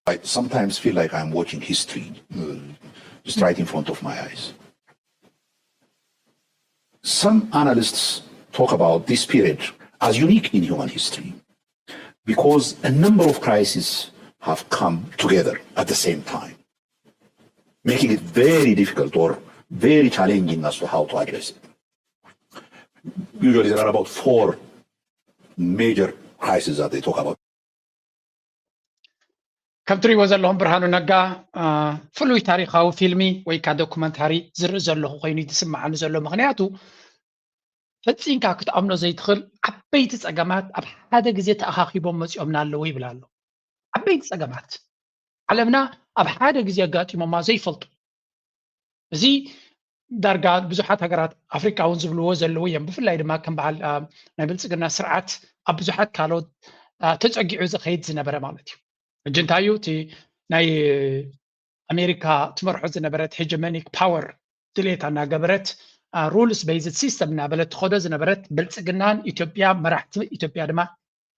I sometimes feel like I'm watching history uh, just right in front of my eyes. Some analysts talk about this period as unique in human history because a number of crises have come together at the same time, making it very difficult or very challenging as to how to address it. Usually, there are about four major crises that they talk about. ከም ትሪእዎ ዘለኹም ብርሃኑ ነጋ ፍሉይ ታሪካዊ ፊልሚ ወይ ከዓ ዶኩመንታሪ ዝርኢ ዘለኹ ኮይኑ ዝስምዓኒ ዘሎ። ምክንያቱ ፈፂምካ ክትኣምኖ ዘይትኽእል ዓበይቲ ፀገማት ኣብ ሓደ ግዜ ተኣኻኺቦም መፂኦምና ኣለዉ ይብል ኣሎ። ዓበይቲ ፀገማት ዓለምና ኣብ ሓደ ግዜ ኣጋጢሞማ ዘይፈልጡ። እዚ ዳርጋ ብዙሓት ሃገራት ኣፍሪቃ እውን ዝብልዎ ዘለዉ እዮም። ብፍላይ ድማ ከም በዓል ናይ ብልፅግና ስርዓት ኣብ ብዙሓት ካልኦት ተፀጊዑ ዝኸይድ ዝነበረ ማለት እዩ። ሕጂ እንታይ እዩ እቲ ናይ ኣሜሪካ ትመርሖ ዝነበረት ሄጀመኒክ ፓወር ድሌታ እናገበረት rules based system እናበለት ትኸዶ ዝነበረት ብልፅግናን ኢትዮጵያ መራሕቲ ኢትዮጵያ ድማ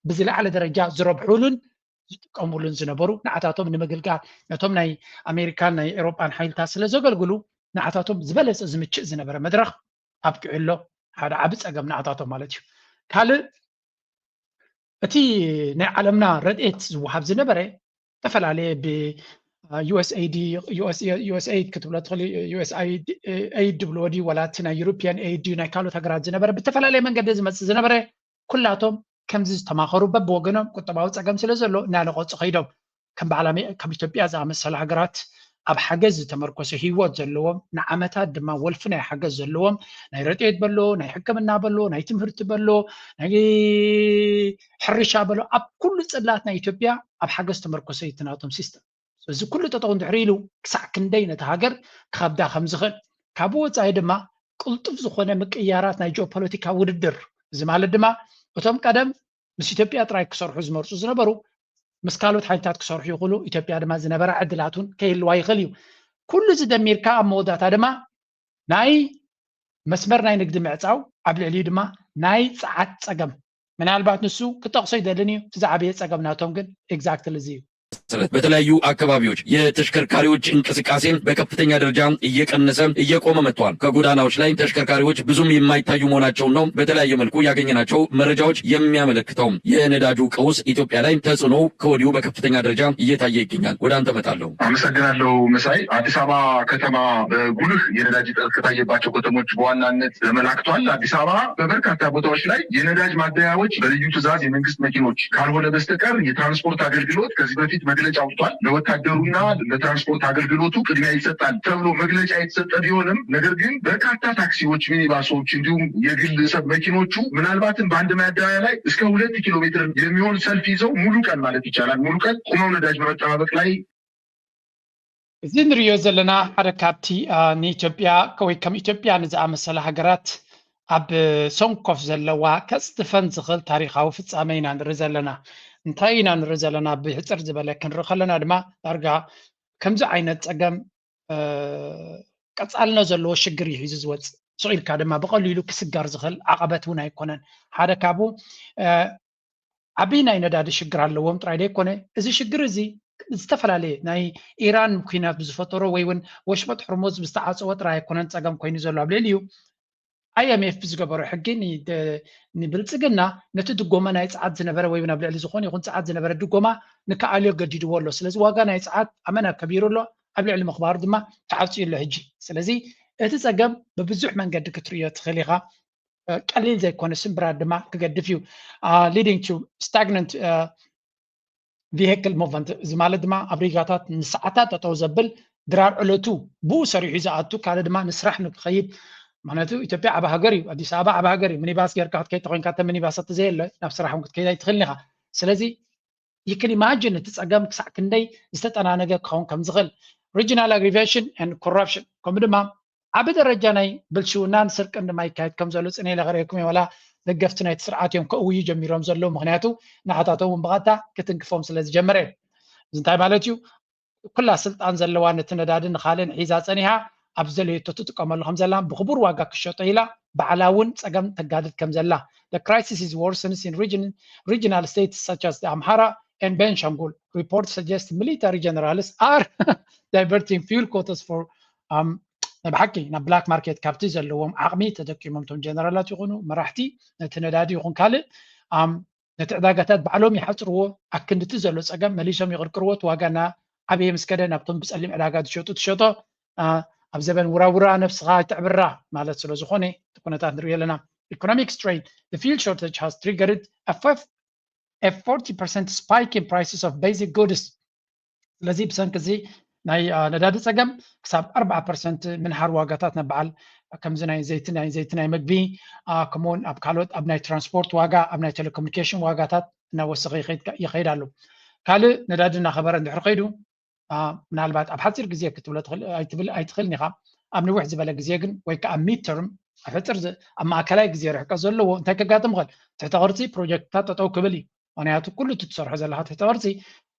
ብዝለዓለ ደረጃ ዝረብሑሉን ዝጥቀሙሉን ዝነበሩ ንዓታቶም ንምግልጋል ነቶም ናይ ኣሜሪካን ናይ ኤሮጳን ሓይልታት ስለ ዘገልግሉ ንዓታቶም ዝበለፀ ዝምችእ ዝነበረ መድረኽ ኣብቂዑ ኣሎ። ሓደ ዓቢ ፀገም ንዓታቶም ማለት እዩ። ካልእ እቲ ናይ ዓለምና ረድኤት ዝወሃብ ዝነበረ ዝተፈላለየ ብ USAID USAID ክትብሎ ትኽእል USAID ድብልዎ ድዩ ወላ እቲ ናይ European aid ድዩ ናይ ካልኦት ሃገራት ዝነበረ ብተፈላለየ መንገዲ ዝመፅእ ዝነበረ ኩላቶም ከምዚ ዝተማኸሩ በብወገኖም ቁጠባዊ ፀገም ስለ ዘሎ እናነቐፁ ከይዶም ከም በዓል ከም ኢትዮጵያ ዝኣመሰላ ሃገራት ኣብ ሓገዝ ዝተመርኮሰ ህይወት ዘለዎም ንዓመታት ድማ ወልፊ ናይ ሓገዝ ዘለዎም ናይ ረድኤት በሎ ናይ ሕክምና በሎ ናይ ትምህርቲ በሎ ናይ ሕርሻ በሎ ኣብ ኩሉ ፅላት ናይ ኢትዮጵያ ኣብ ሓገዝ ተመርኮሰ እቲ ናቶም ሲስተም። እዚ ኩሉ ጠጠው እንድሕር ኢሉ ክሳዕ ክንደይ ነቲ ሃገር ክኸብዳ ከም ዝኽእል ካብኡ ወፃኢ ድማ ቅልጡፍ ዝኾነ ምቅያራት ናይ ጂኦፖለቲካ ውድድር እዚ ማለት ድማ እቶም ቀደም ምስ ኢትዮጵያ ጥራይ ክሰርሑ ዝመርፁ ዝነበሩ ምስ ካልኦት ሓይልታት ክሰርሑ ይኽእሉ። ኢትዮጵያ ድማ ዝነበራ ዕድላት እውን ከይህልዋ ይኽእል እዩ። ኩሉ እዚ ደሚርካ ኣብ መወዳእታ ድማ ናይ መስመር ናይ ንግዲ ምዕፃው ኣብ ልዕሊኡ ድማ ናይ ፀዓት ፀገም ምናልባት ንሱ ክጠቕሶ ይደልን እዩ። እቲ ዝዓበየ ፀገም ናቶም ግን exactly እዚ እዩ። በተለያዩ አካባቢዎች የተሽከርካሪዎች እንቅስቃሴ በከፍተኛ ደረጃ እየቀነሰ እየቆመ መጥቷል። ከጎዳናዎች ላይ ተሽከርካሪዎች ብዙም የማይታዩ መሆናቸውን ነው በተለያየ መልኩ ያገኘናቸው መረጃዎች የሚያመለክተው። የነዳጁ ቀውስ ኢትዮጵያ ላይ ተጽዕኖ ከወዲሁ በከፍተኛ ደረጃ እየታየ ይገኛል። ወደ አንተ እመጣለሁ። አመሰግናለሁ መሳይ። አዲስ አበባ ከተማ በጉልህ የነዳጅ እጥረት ከታየባቸው ከተሞች በዋናነት ተመላክቷል። አዲስ አበባ በበርካታ ቦታዎች ላይ የነዳጅ ማደያዎች በልዩ ትዕዛዝ የመንግስት መኪኖች ካልሆነ በስተቀር የትራንስፖርት አገልግሎት ከዚህ በፊት መግለጫ ወጥቷል። ለወታደሩና ለትራንስፖርት አገልግሎቱ ቅድሚያ ይሰጣል ተብሎ መግለጫ የተሰጠ ቢሆንም ነገር ግን በርካታ ታክሲዎች፣ ሚኒባሶች እንዲሁም የግል ሰብ መኪኖቹ ምናልባትም በአንድ ማደያ ላይ እስከ ሁለት ኪሎ ሜትር የሚሆን ሰልፍ ይዘው ሙሉ ቀን ማለት ይቻላል ሙሉ ቀን ቁመው ነዳጅ በመጠባበቅ ላይ እዚ ንሪኦ ዘለና ሓደ ካብቲ ንኢትዮጵያ ወይ ከም ኢትዮጵያ ንዝኣመሰላ ሃገራት ኣብ ሰንኮፍ ዘለዋ ከፅድፈን ዝኽእል ታሪኻዊ ፍፃመ ኢና ንርኢ ዘለና። እንታይ ኢና ንርኢ ዘለና? ብሕፅር ዝበለ ክንርኢ ከለና ድማ ዳርጋ ከምዚ ዓይነት ፀገም ቀፃልነት ዘለዎ ሽግር እዩ ሒዙ ዝወፅእ። ስቕ ኢልካ ድማ ብቐሊሉ ክስገር ዝኽእል ዓቐበት እውን ኣይኮነን። ሓደ ካብኡ ዓብዪ ናይ ነዳዲ ሽግር ኣለዎም ጥራይ ዘይኮነ እዚ ሽግር እዚ ዝተፈላለየ ናይ ኢራን ኩናት ብዝፈጠሮ ወይ እውን ወሽመጥ ሕርሙዝ ብዝተዓፀወ ጥራይ ኣይኮነን ፀገም ኮይኑ ዘሎ ኣብ ልዕሊኡ IMF ብዝገበሮ ሕጊ ንብልፅግና ነቲ ድጎማ ናይ ፀዓት ዝነበረ ወይ ኣብ ልዕሊ ዝኾነ ይኹን ፀዓት ዝነበረ ድጎማ ንክኣልዮ ገዲድዎ ኣሎ። ስለዚ ዋጋ ናይ ፀዓት ኣመና ከቢሩ ኣሎ፣ ኣብ ልዕሊ ምኽባሩ ድማ ተዓፅዩ ኣሎ ሕጂ። ስለዚ እቲ ፀገም ብብዙሕ መንገዲ ክትርእዮ ትኽእል ኢኻ። ቀሊል ዘይኮነ ስምብራት ድማ ክገድፍ እዩ። Leading to stagnant vehicle movement እዚ ማለት ድማ ኣብ ሪጋታት ንሰዓታት ጠጠው ዘብል ድራር ዕለቱ ብኡ ሰሪሑ ዝኣቱ ካልእ ድማ ንስራሕ ንክኸይድ ምክንያቱ ኢትዮጵያ ዓብ ሃገር እዩ። ኣዲስ ኣበባ ዓብ ሃገር እዩ። ሚኒባስ ጌርካ ክትከይድ ተኮይንካ እተ ሚኒባስ ተዘየለ ናብ ስራሕ ክትከይድ ኣይትኽእልን ኢኻ። ስለዚ you can imagine እቲ ፀገም ክሳዕ ክንደይ ዝተጠናነገ ክኸውን ከም ዝኽእል regional aggravation and corruption ከምኡ ድማ ዓቢ ደረጃ ናይ ብልሽውናን ስርቅን ድማ ይካየድ ከም ዘሎ ፅነ ኢለ ከርእየኩም እየ። ዋላ ደገፍቲ ናይቲ ስርዓት እዮም ከእውዩ ጀሚሮም ዘለዉ። ምክንያቱ ንዓታቶም እውን ብቐጥታ ክትንክፎም ስለ ዝጀመረ እዩ። እዚ እንታይ ማለት እዩ? ኩላ ስልጣን ዘለዋ ነቲ ነዳዲ ንኻልእን ሒዛ ፀኒሓ ኣብ ዝደለየቶ ትጥቀመሉ ከም ዘላ ብክቡር ዋጋ ክሸጦ ኢላ ባዕላ እውን ፀገም ተጋድድ ከም ዘላ the crisis is worsens in region regional states such as ኣምሓራ and Benishangul. Report suggest military generals are diverting fuel quotas for, um, ናይ ብሓቂ ናብ ብላክ ማርኬት ካብቲ ዘለዎም ዓቕሚ ተጠቂሞም እቶም ጀነራላት ይኹኑ መራሕቲ ነቲ ነዳዲ ይኹን ካልእ፣ um፣ ነቲ ዕዳጋታት ባዕሎም ይሓፅርዎ። ኣክንድቲ ዘሎ ፀገም መሊሶም ይቕርቅርዎ። እቲ ዋጋ እናዓበየ ምስ ከደ ናብቶም ብፀሊም ዕዳጋ ዝሸጡ ትሸጦ። ኣብ ዘበን ውራውራ ነብስኻ ኣይተዕብራ ማለት ስለ ዝኾነ እቲ ኩነታት ንሪኦ ኣለና። Economic strain, the fuel shortage has triggered a forty percent spike in prices of basic goods. ስለዚ ብሰንኪ እዚ ናይ ነዳዲ ፀገም ክሳብ ኣርባዓ ፐርሰንት ምንሃር ዋጋታት ነባዓል ከምዚ ናይ ዘይቲ ናይ ዘይቲ ናይ መግቢ ከምኡውን ኣብ ካልኦት ኣብ ናይ ትራንስፖርት ዋጋ ኣብ ናይ ቴሌኮሙኒኬሽን ዋጋታት እናወሰኸ ይኸይድ ኣሎ። ካልእ ነዳዲ እናኸበረ እንድሕር ከይዱ ምናልባት ኣብ ሓፂር ግዜ ክትብሎ ኣይትኽእልን ኢኻ። ኣብ ንውሕ ዝበለ ግዜ ግን ወይ ከዓ ሚድ ተርም ኣብ ሕፅር ኣብ ማእከላይ ግዜ ርሕቀት ዘለዎ እንታይ ከጋጥም ይኽእል? ትሕተ ቅርፂ ፕሮጀክትታት ጠጠው ክብል እዩ። ምክንያቱ ኩሉ እቲ ትሰርሖ ዘለካ ትሕተ ቅርፂ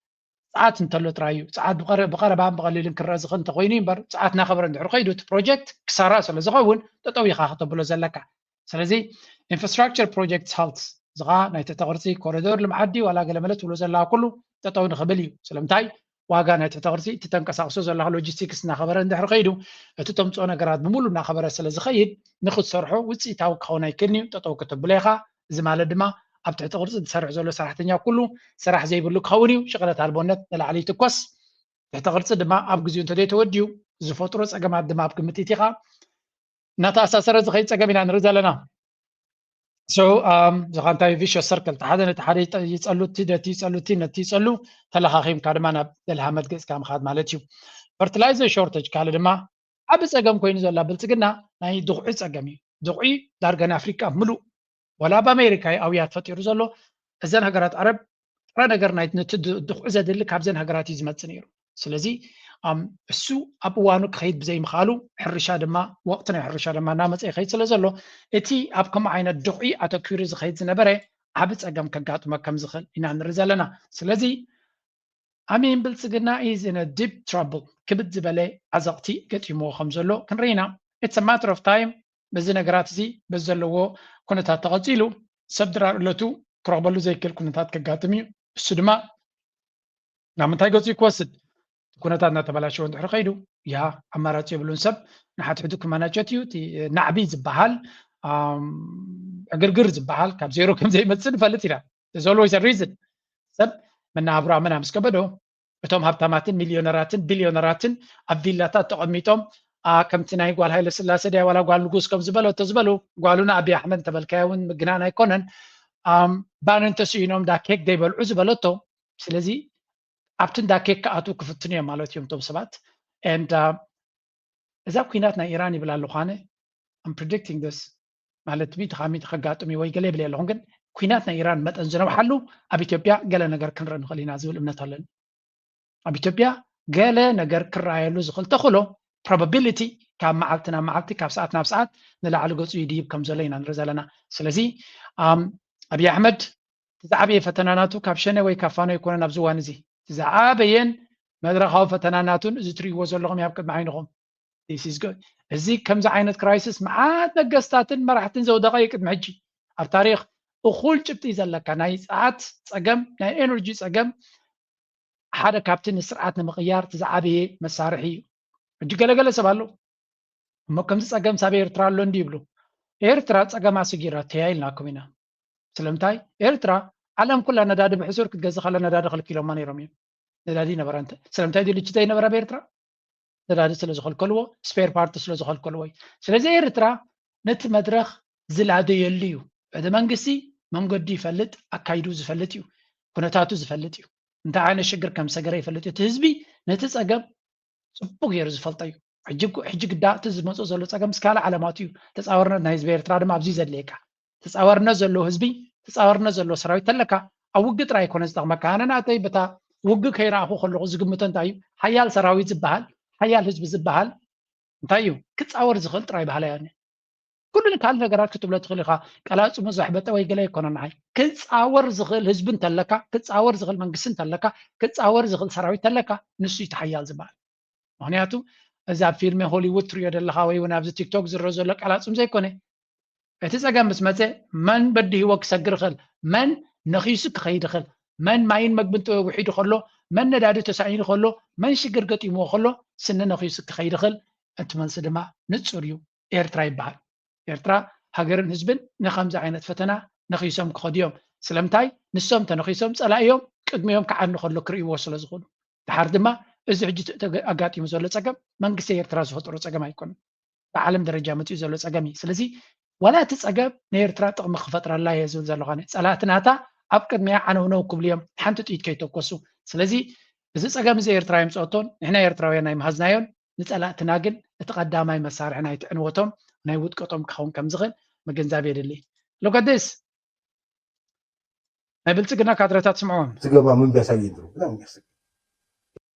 ፀዓት እንተሎ ጥራይ እዩ። ፀዓት ብቐረባን ብቐሊልን ክረአ ዝኽእል እንተኮይኑ እምበር ፀዓት እናኸበረ እንድሕር ከይዱ እቲ ፕሮጀክት ክሳራ ስለ ዝኸውን ጠጠው ኢኻ ከተብሎ ዘለካ። ስለዚ infrastructure projects halt እዚ ኸዓ ናይ ትሕተ ቅርፂ ኮሪዶር ልምዓት ድዩ ዋላ ገለመለ ትብሎ ዘለኻ ኩሉ ጠጠው ንኽብል እዩ። ስለምንታይ ዋጋ ናይ ትሕተ ቅርፂ እቲ ተንቀሳቕሶ ዘለኻ ሎጂስቲክስ እናኸበረ እንድሕር ከይዱ እቲ ተምፅኦ ነገራት ብምሉ እናኸበረ ስለ ዝኸይድ ንክትሰርሖ ውፅኢታዊ ክኸውን ኣይክእልን እዩ። ጠጠው ክትብሎ ኢኻ። እዚ ማለት ድማ ኣብ ትሕቲ ቅርፂ ዝሰርሕ ዘሎ ሰራሕተኛ ኩሉ ስራሕ ዘይብሉ ክኸውን እዩ። ሽቕለት ኣልቦነት ንላዕሊ ይትኮስ። ትሕቲ ቅርፂ ድማ ኣብ ግዜኡ እንተዘይተወዲኡ ዝፈጥሮ ፀገማት ድማ ኣብ ግምት ኢኻ። እናተኣሳሰረ ዝኸይድ ፀገም ኢና ንርኢ ዘለና። So ዝኻ እንታይ vicious circle እቲ ሓደ ነቲ ሓደ ይፀሉ እቲ ነቲ ይፀሉ እቲ ነቲ ይፀሉ ተለኻኺምካ ድማ ናብ ደልሃመት ገፅካ ምኻድ ማለት እዩ። Fertilizer shortage ካልእ ድማ ዓቢ ፀገም ኮይኑ ዘላ ብልፅግና ናይ ድኹዒ ፀገም እዩ። ድኹዒ ዳርጋ ንኣፍሪቃ ምሉእ ዋላ ኣብ ኣሜሪካ እዩ ኣውያት ፈጢሩ ዘሎ። እዘን ሃገራት ዓረብ ጥረ ነገር ናይ ነቲ ድኹዒ ዘድሊ ካብዘን ሃገራት እዩ ዝመፅእ ነይሩ። ስለዚ እሱ ኣብ እዋኑ ክኸይድ ብዘይምኽኣሉ ሕርሻ ድማ ወቕቲ ናይ ሕርሻ ድማ እናመፀ ይኸይድ ስለ ዘሎ እቲ ኣብ ከምኡ ዓይነት ድኹዒ ኣተኪሩ ዝኸይድ ዝነበረ ዓቢ ፀገም ከጋጥሞ ከም ዝኽእል ኢና ንርኢ ዘለና። ስለዚ ኣሜን ብልፅግና is in a deep trouble ክብድ ዝበለ ዓዘቕቲ ገጢምዎ ከም ዘሎ ክንርኢ ኢና። It's a matter of time በዚ ነገራት እዚ በዚ ዘለዎ ኩነታት ተቐፂሉ ሰብ ድራር እለቱ ክረኽበሉ ዘይክእል ኩነታት ከጋጥም እዩ። እሱ ድማ ናብ ምንታይ ገፁ ክወስድ ኩነታት እናተበላሸወ እንድሕር ከይዱ ያ ኣማራፂ የብሉን። ሰብ ንሓድሕዱ ክመናጨት እዩ። እቲ ናዕቢ ዝበሃል ዕግርግር ዝበሃል ካብ ዜሮ ከም ዘይመፅእ ንፈልጥ ኢና። There's always a reason። ሰብ መናብሮ ኣመና ምስ ከበዶ እቶም ሃብታማትን ሚልዮነራትን ቢልዮነራትን ኣብ ቪላታት ተቐሚጦም ከምቲ ናይ ጓል ሃይለ ስላሴ ድያ ዋላ ጓል ንጉስ ከም ዝበለቶ ዝበሉ ጓሉ ንኣቢ ኣሕመድ እንተበልካዮ እውን ምግናን ኣይኮነን። ባን እንተስኢኖም ዳ ኬክ ደይበልዑ ዝበለቶ። ስለዚ ኣብቲ እንዳ ኬክ ክኣትዉ ክፍትኑ እዮም ማለት እዮም እቶም ሰባት። And እዛ ኩናት ናይ ኢራን ይብል ኣለኹ ኣነ I'm predicting this ማለት ሚእቲ ካብ ሚእቲ ከጋጥም እዩ ወይ ገለ ይብል ኣለኹም ግን ኩናት ናይ ኢራን መጠን ዝነውሓሉ ኣብ ኢትዮጵያ ገለ ነገር ክንርኢ ንኽእል ኢና ዝብል እምነት ኣለኒ። ኣብ ኢትዮጵያ ገለ ነገር ክረኣየሉ ዝኽእል ተኽእሎ probability ካብ መዓልቲ ናብ መዓልቲ ካብ ሰዓት ናብ ሰዓት ንላዕሊ ገፁ ይድይብ ከም ዘሎ ኢና ንርኢ ዘለና። ስለዚ ኣብይ ኣሕመድ እቲ ዝዓበየ ፈተና ናቱ ካብ ሸኔ ወይ ካብ ፋኖ ኣይኮነን ኣብዚ እዋን እዚ እቲ ዝዓበየን መድረኻዊ ፈተና ናቱን እዚ ትርእይዎ ዘለኹም ኣብ ቅድሚ ዓይንኹም። እዚ ከምዚ ዓይነት ክራይሲስ መዓት ነገስታትን መራሕትን ዘውደቐ እዩ ቅድሚ ሕጂ ኣብ ታሪኽ እኹል ጭብጢ ዘለካ ናይ ፀዓት ፀገም ናይ ኤነርጂ ፀገም ሓደ ካብቲ ንስርዓት ንምቕያር እቲ ዝዓበየ መሳርሒ እዩ። ሕጂ ገለገለ ሰብ ኣሎ እሞ ከምዚ ፀገም ሳብ ኤርትራ ኣሎ እንዲ ይብሉ። ኤርትራ ፀገም ኣስጊራ ተያይልናኩም ኢና። ስለምንታይ ኤርትራ ዓለም ኩላ ነዳዲ ብሕሱር ክትገዝእ ከላ ነዳዲ ከልኪሎማ ነይሮም እዮም። ነዳዲ ነበረ እንተ ስለምንታይ ድልችት ዘይነበረ ኣብ ኤርትራ ነዳዲ ስለ ዝኸልከልዎ ስፔር ፓርቲ ስለ ዝኸልከልዎ እዩ። ስለዚ ኤርትራ ነቲ መድረኽ ዝላደየሉ እዩ። እቲ መንግስቲ መንገዱ ይፈልጥ ኣካይዱ ዝፈልጥ እዩ። ኩነታቱ ዝፈልጥ እዩ። እንታይ ዓይነት ሽግር ከም ሰገረ ይፈልጥ እዩ። እቲ ህዝቢ ነቲ ፀገም ፅቡቅ ገይሩ ዝፈልጦ እዩ። ሕጂ ግዳ እቲ ዝመፅኦ ዘሎ ፀገም ምስ ካልእ ዓለማት እዩ። ተፃወርነት ናይ ህዝቢ ኤርትራ ድማ ኣብዚ ዘድልየካ ተፃወርነት ዘለዎ ህዝቢ ተፃወርነት ዘለዎ ሰራዊት ተለካ ኣብ ውግእ ጥራይ ኣይኮነ ዝጠቅመካ። ኣነ ናተይ በታ ውግእ ከይረኣኹ ከለኹ ዝግምቶ እንታይ እዩ ሓያል ሰራዊት ዝበሃል ሓያል ህዝቢ ዝበሃል እንታይ እዩ ክፃወር ዝኽእል ጥራይ ባህላ እያ። ኩሉ ካልእ ነገራት ክትብሎ ትኽእል ኢኻ። ቀላፅሙ ዘሕበጠ ወይ ገለ ኣይኮነን። ንዓይ ክፃወር ዝኽእል ህዝቢ እንተለካ፣ ክፃወር ዝኽእል መንግስቲ እንተለካ፣ ክፃወር ዝኽእል ሰራዊት እንተለካ ንሱ እዩ ተሓያል ዝበሃል። ምክንያቱ እዚ ኣብ ፊልም ሆሊውድ ትሪኦ ዘለኻ ወይ እውን ኣብዚ ቲክቶክ ዝረአ ዘሎ ቀላፅም ዘይኮነ እቲ ፀገም ምስ መፀ መን በዲህዎ ክሰግር ይኽእል፣ መን ነኺሱ ክኸይድ ይኽእል፣ መን ማይን መግብን ውሒዱ ከሎ፣ መን ነዳዲ ተሳኢኑ ከሎ፣ መን ሽግር ገጢምዎ ከሎ ስኒ ነኺሱ ክኸይድ ይኽእል። እቲ መልሲ ድማ ንጹር እዩ፣ ኤርትራ ይበሃል። ኤርትራ ሃገርን ህዝብን ንከምዚ ዓይነት ፈተና ነኺሶም ክኸዱ እዮም። ስለምንታይ? ንሶም ተነኺሶም ጸላኢዮም ቅድሚኦም ክዓኑ ከሎ ክርእይዎ ስለ ዝኽእሉ። ድሓር ድማ እዚ ሕጂ ኣጋጢሙ ዘሎ ጸገም መንግስቲ ኤርትራ ዝፈጠሮ ጸገም ኣይኮነን። ብዓለም ደረጃ መፂኡ ዘሎ ፀገም እዩ። ስለዚ ዋላ እቲ ፀገም ንኤርትራ ጥቕሚ ክፈጥረላ እየ ዝብል ዘለኹ ኣነ። ፀላእቲ ናታ ኣብ ቅድሚያ ዓነውነው ክብሉ እዮም፣ ሓንቲ ጥይት ከይተኮሱ። ስለዚ እዚ ፀገም እዚ ኤርትራ የምፀኦቶን ንሕና ኤርትራውያን ኣይምሃዝናዮን። ንፀላእትና ግን እቲ ቀዳማይ መሳርሒ ናይቲ ዕንወቶም ናይ ውድቀቶም ክኸውን ከም ዝኽእል ምግንዛብ የድሊ። Look at this። ናይ ብልፅግና ካድረታት ስምዕዎም። ዝገባ ምን ቢያሳይ ድሮ ብላ ምን ቢያሳይ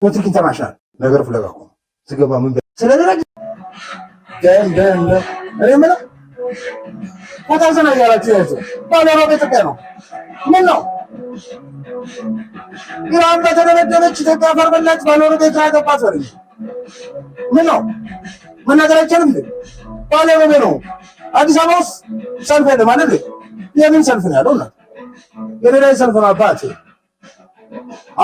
ወትርክ ኢንተርናሽናል ነገር ፍለጋኩም ዝገባ ምን ቢያ- ስለደረግ ደን ደን ደን እኔ የምለው ቦታ ዘና እያላችሁ ያዙ ባለሮ በኢትዮጵያ ነው። ምን ነው ኢራን በተደበደበች ኢትዮጵያ አፈር በላች ባለሮ ቤት ያገባት ወሬ ምን ነው መናገር አይቻልም እንዴ? ባለሮ ነው። አዲስ አበባ ውስጥ ሰልፍ የለም አይደል? የምን ሰልፍ ነው ያለው? እና የሌላ ሰልፍ ነው አባት።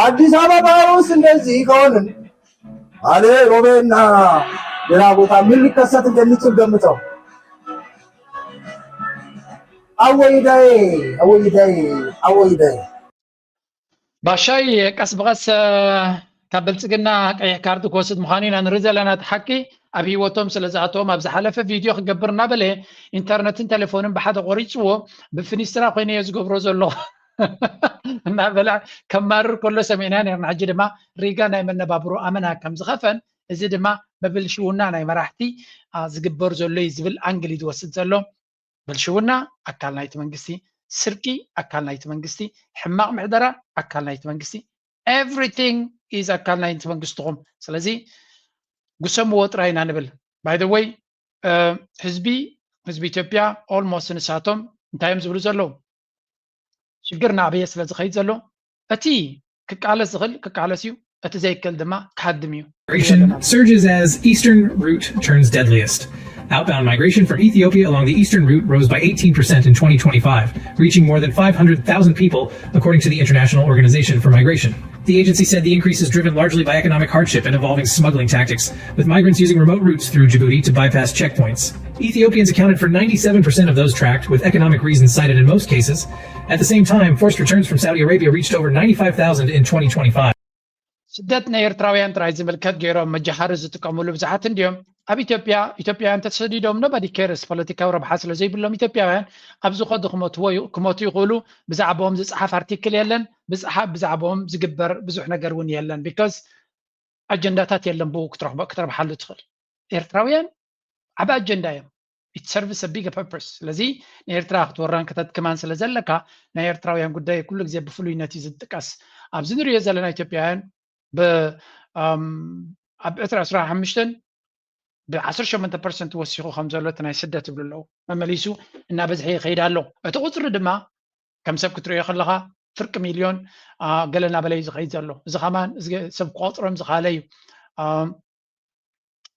አዲስ አበባ ውስጥ እንደዚህ ከሆንን አለ ሮቤና ሌላ ቦታ ምን ሊከሰት እንደሚችል ገምተው። አወይዳዬ አወይዳዬ አወይዳዬ። ባሻይ ቀስ ብቐስ ካብ ብልፅግና ቀይሕ ካርድ ክወስድ ምዃኑ ኢና ንርኢ ዘለና። እቲ ሓቂ ኣብ ህይወቶም ስለ ዝኣተዎም ኣብ ዝሓለፈ ቪድዮ ክገብር እናበለ ኢንተርነትን ቴሌፎንን ብሓደ ቆሪፅዎ ብፍኒስትራ ኮይነ እየ ዝገብሮ ዘለኹ እናበለ ከማርር ከሎ ሰሚዕና ነርና። ሕጂ ድማ ሪጋ ናይ መነባብሮ ኣመና ከም ዝኸፈን እዚ ድማ ብብልሽውና ናይ መራሕቲ ዝግበር ዘሎ እዩ ዝብል ኣንግል እዩ ዝወስድ ዘሎ። ብልሽውና ኣካል ናይቲ መንግስቲ፣ ስርቂ ኣካል ናይቲ መንግስቲ፣ ሕማቕ ምሕደራ ኣካል ናይቲ መንግስቲ፣ everything is ኣካል ናይቲ መንግስትኹም። ስለዚ ጉሰምዎ ጥራይ ኢና ንብል። By the way ህዝቢ ህዝቢ ኢትዮጵያ almost ንሳቶም እንታይ እዮም ዝብሉ ዘለዉ? ሽግር እናዕበየ ስለ ዝኸይድ ዘሎ እቲ ክቃለስ ዝኽእል ክቃለስ እዩ፣ እቲ ዘይክእል ድማ ክሃድም እዩ። Migration surges as eastern route turns deadliest. Outbound migration from Ethiopia along the eastern route rose by eighteen percent in twenty twenty-five, reaching more than five hundred thousand people, according to the International Organization for Migration. The agency said the increase is driven largely by economic hardship and evolving smuggling tactics, with migrants using remote routes through Djibouti to bypass checkpoints. Ethiopians accounted for ninety-seven percent of those tracked, with economic reasons cited in most cases. At the same time, forced returns from Saudi Arabia reached over ninety-five thousand in twenty twenty-five. ስደት ናይ ኤርትራውያን ጥራይ ዝምልከት ገይሮም መጃሃሪ ዝጥቀምሉ ብዙሓት እንድዮም። ኣብ ኢትዮጵያ ኢትዮጵያውያን ተሰዲዶም nobody cares፣ ፖለቲካዊ ረብሓ ስለ ዘይብሎም ኢትዮጵያውያን ኣብ ዝኸዱ ክሞትዎ ዩ- ክሞቱ ይኽእሉ። ብዛዕባኦም ዝፀሓፍ ኣርቲክል የለን። ብዝሓ- ብዛዕባኦም ዝግበር ብዙሕ ነገር እውን የለን። Because ኣጀንዳታት የለን ብኡ ክትረኽቦ ክትረብሓሉ ትኽእል። ኤርትራውያን ዓቢ ኣጀንዳ እዮም። It serves a bigger purpose። ስለዚ ንኤርትራ ክትወራን ከተድክማን ስለ ዘለካ ናይ ኤርትራውያን ጉዳይ ኩሉ ግዜ ብፍሉይነት እዩ ዝጥቀስ። ኣብዚ ንሪኦ ዘለና ኢትዮጵያውያን ብ- ኣም፣ ኣብ ዕስራ ዕስራ ሓሙሽተን ብ ዓሰርተ ሸሞንተ ፐርሰንት ወሲኹ ከም ዘሎ እቲ ናይ ስደት ይብሉ ኣለዉ። መመሊሱ እናበዝሐ ይኸይድ ኣሎ። እቲ ቁፅሪ ድማ ከም ሰብ ክትርእዮ ከለኻ ፍርቂ ሚልዮን አ፣ ገለ እናበለ እዩ ዝኸይድ ዘሎ። እዚ ከማን እዚ ሰብ ክቆፅሮም ዝኻለ እዩ። ኣም፣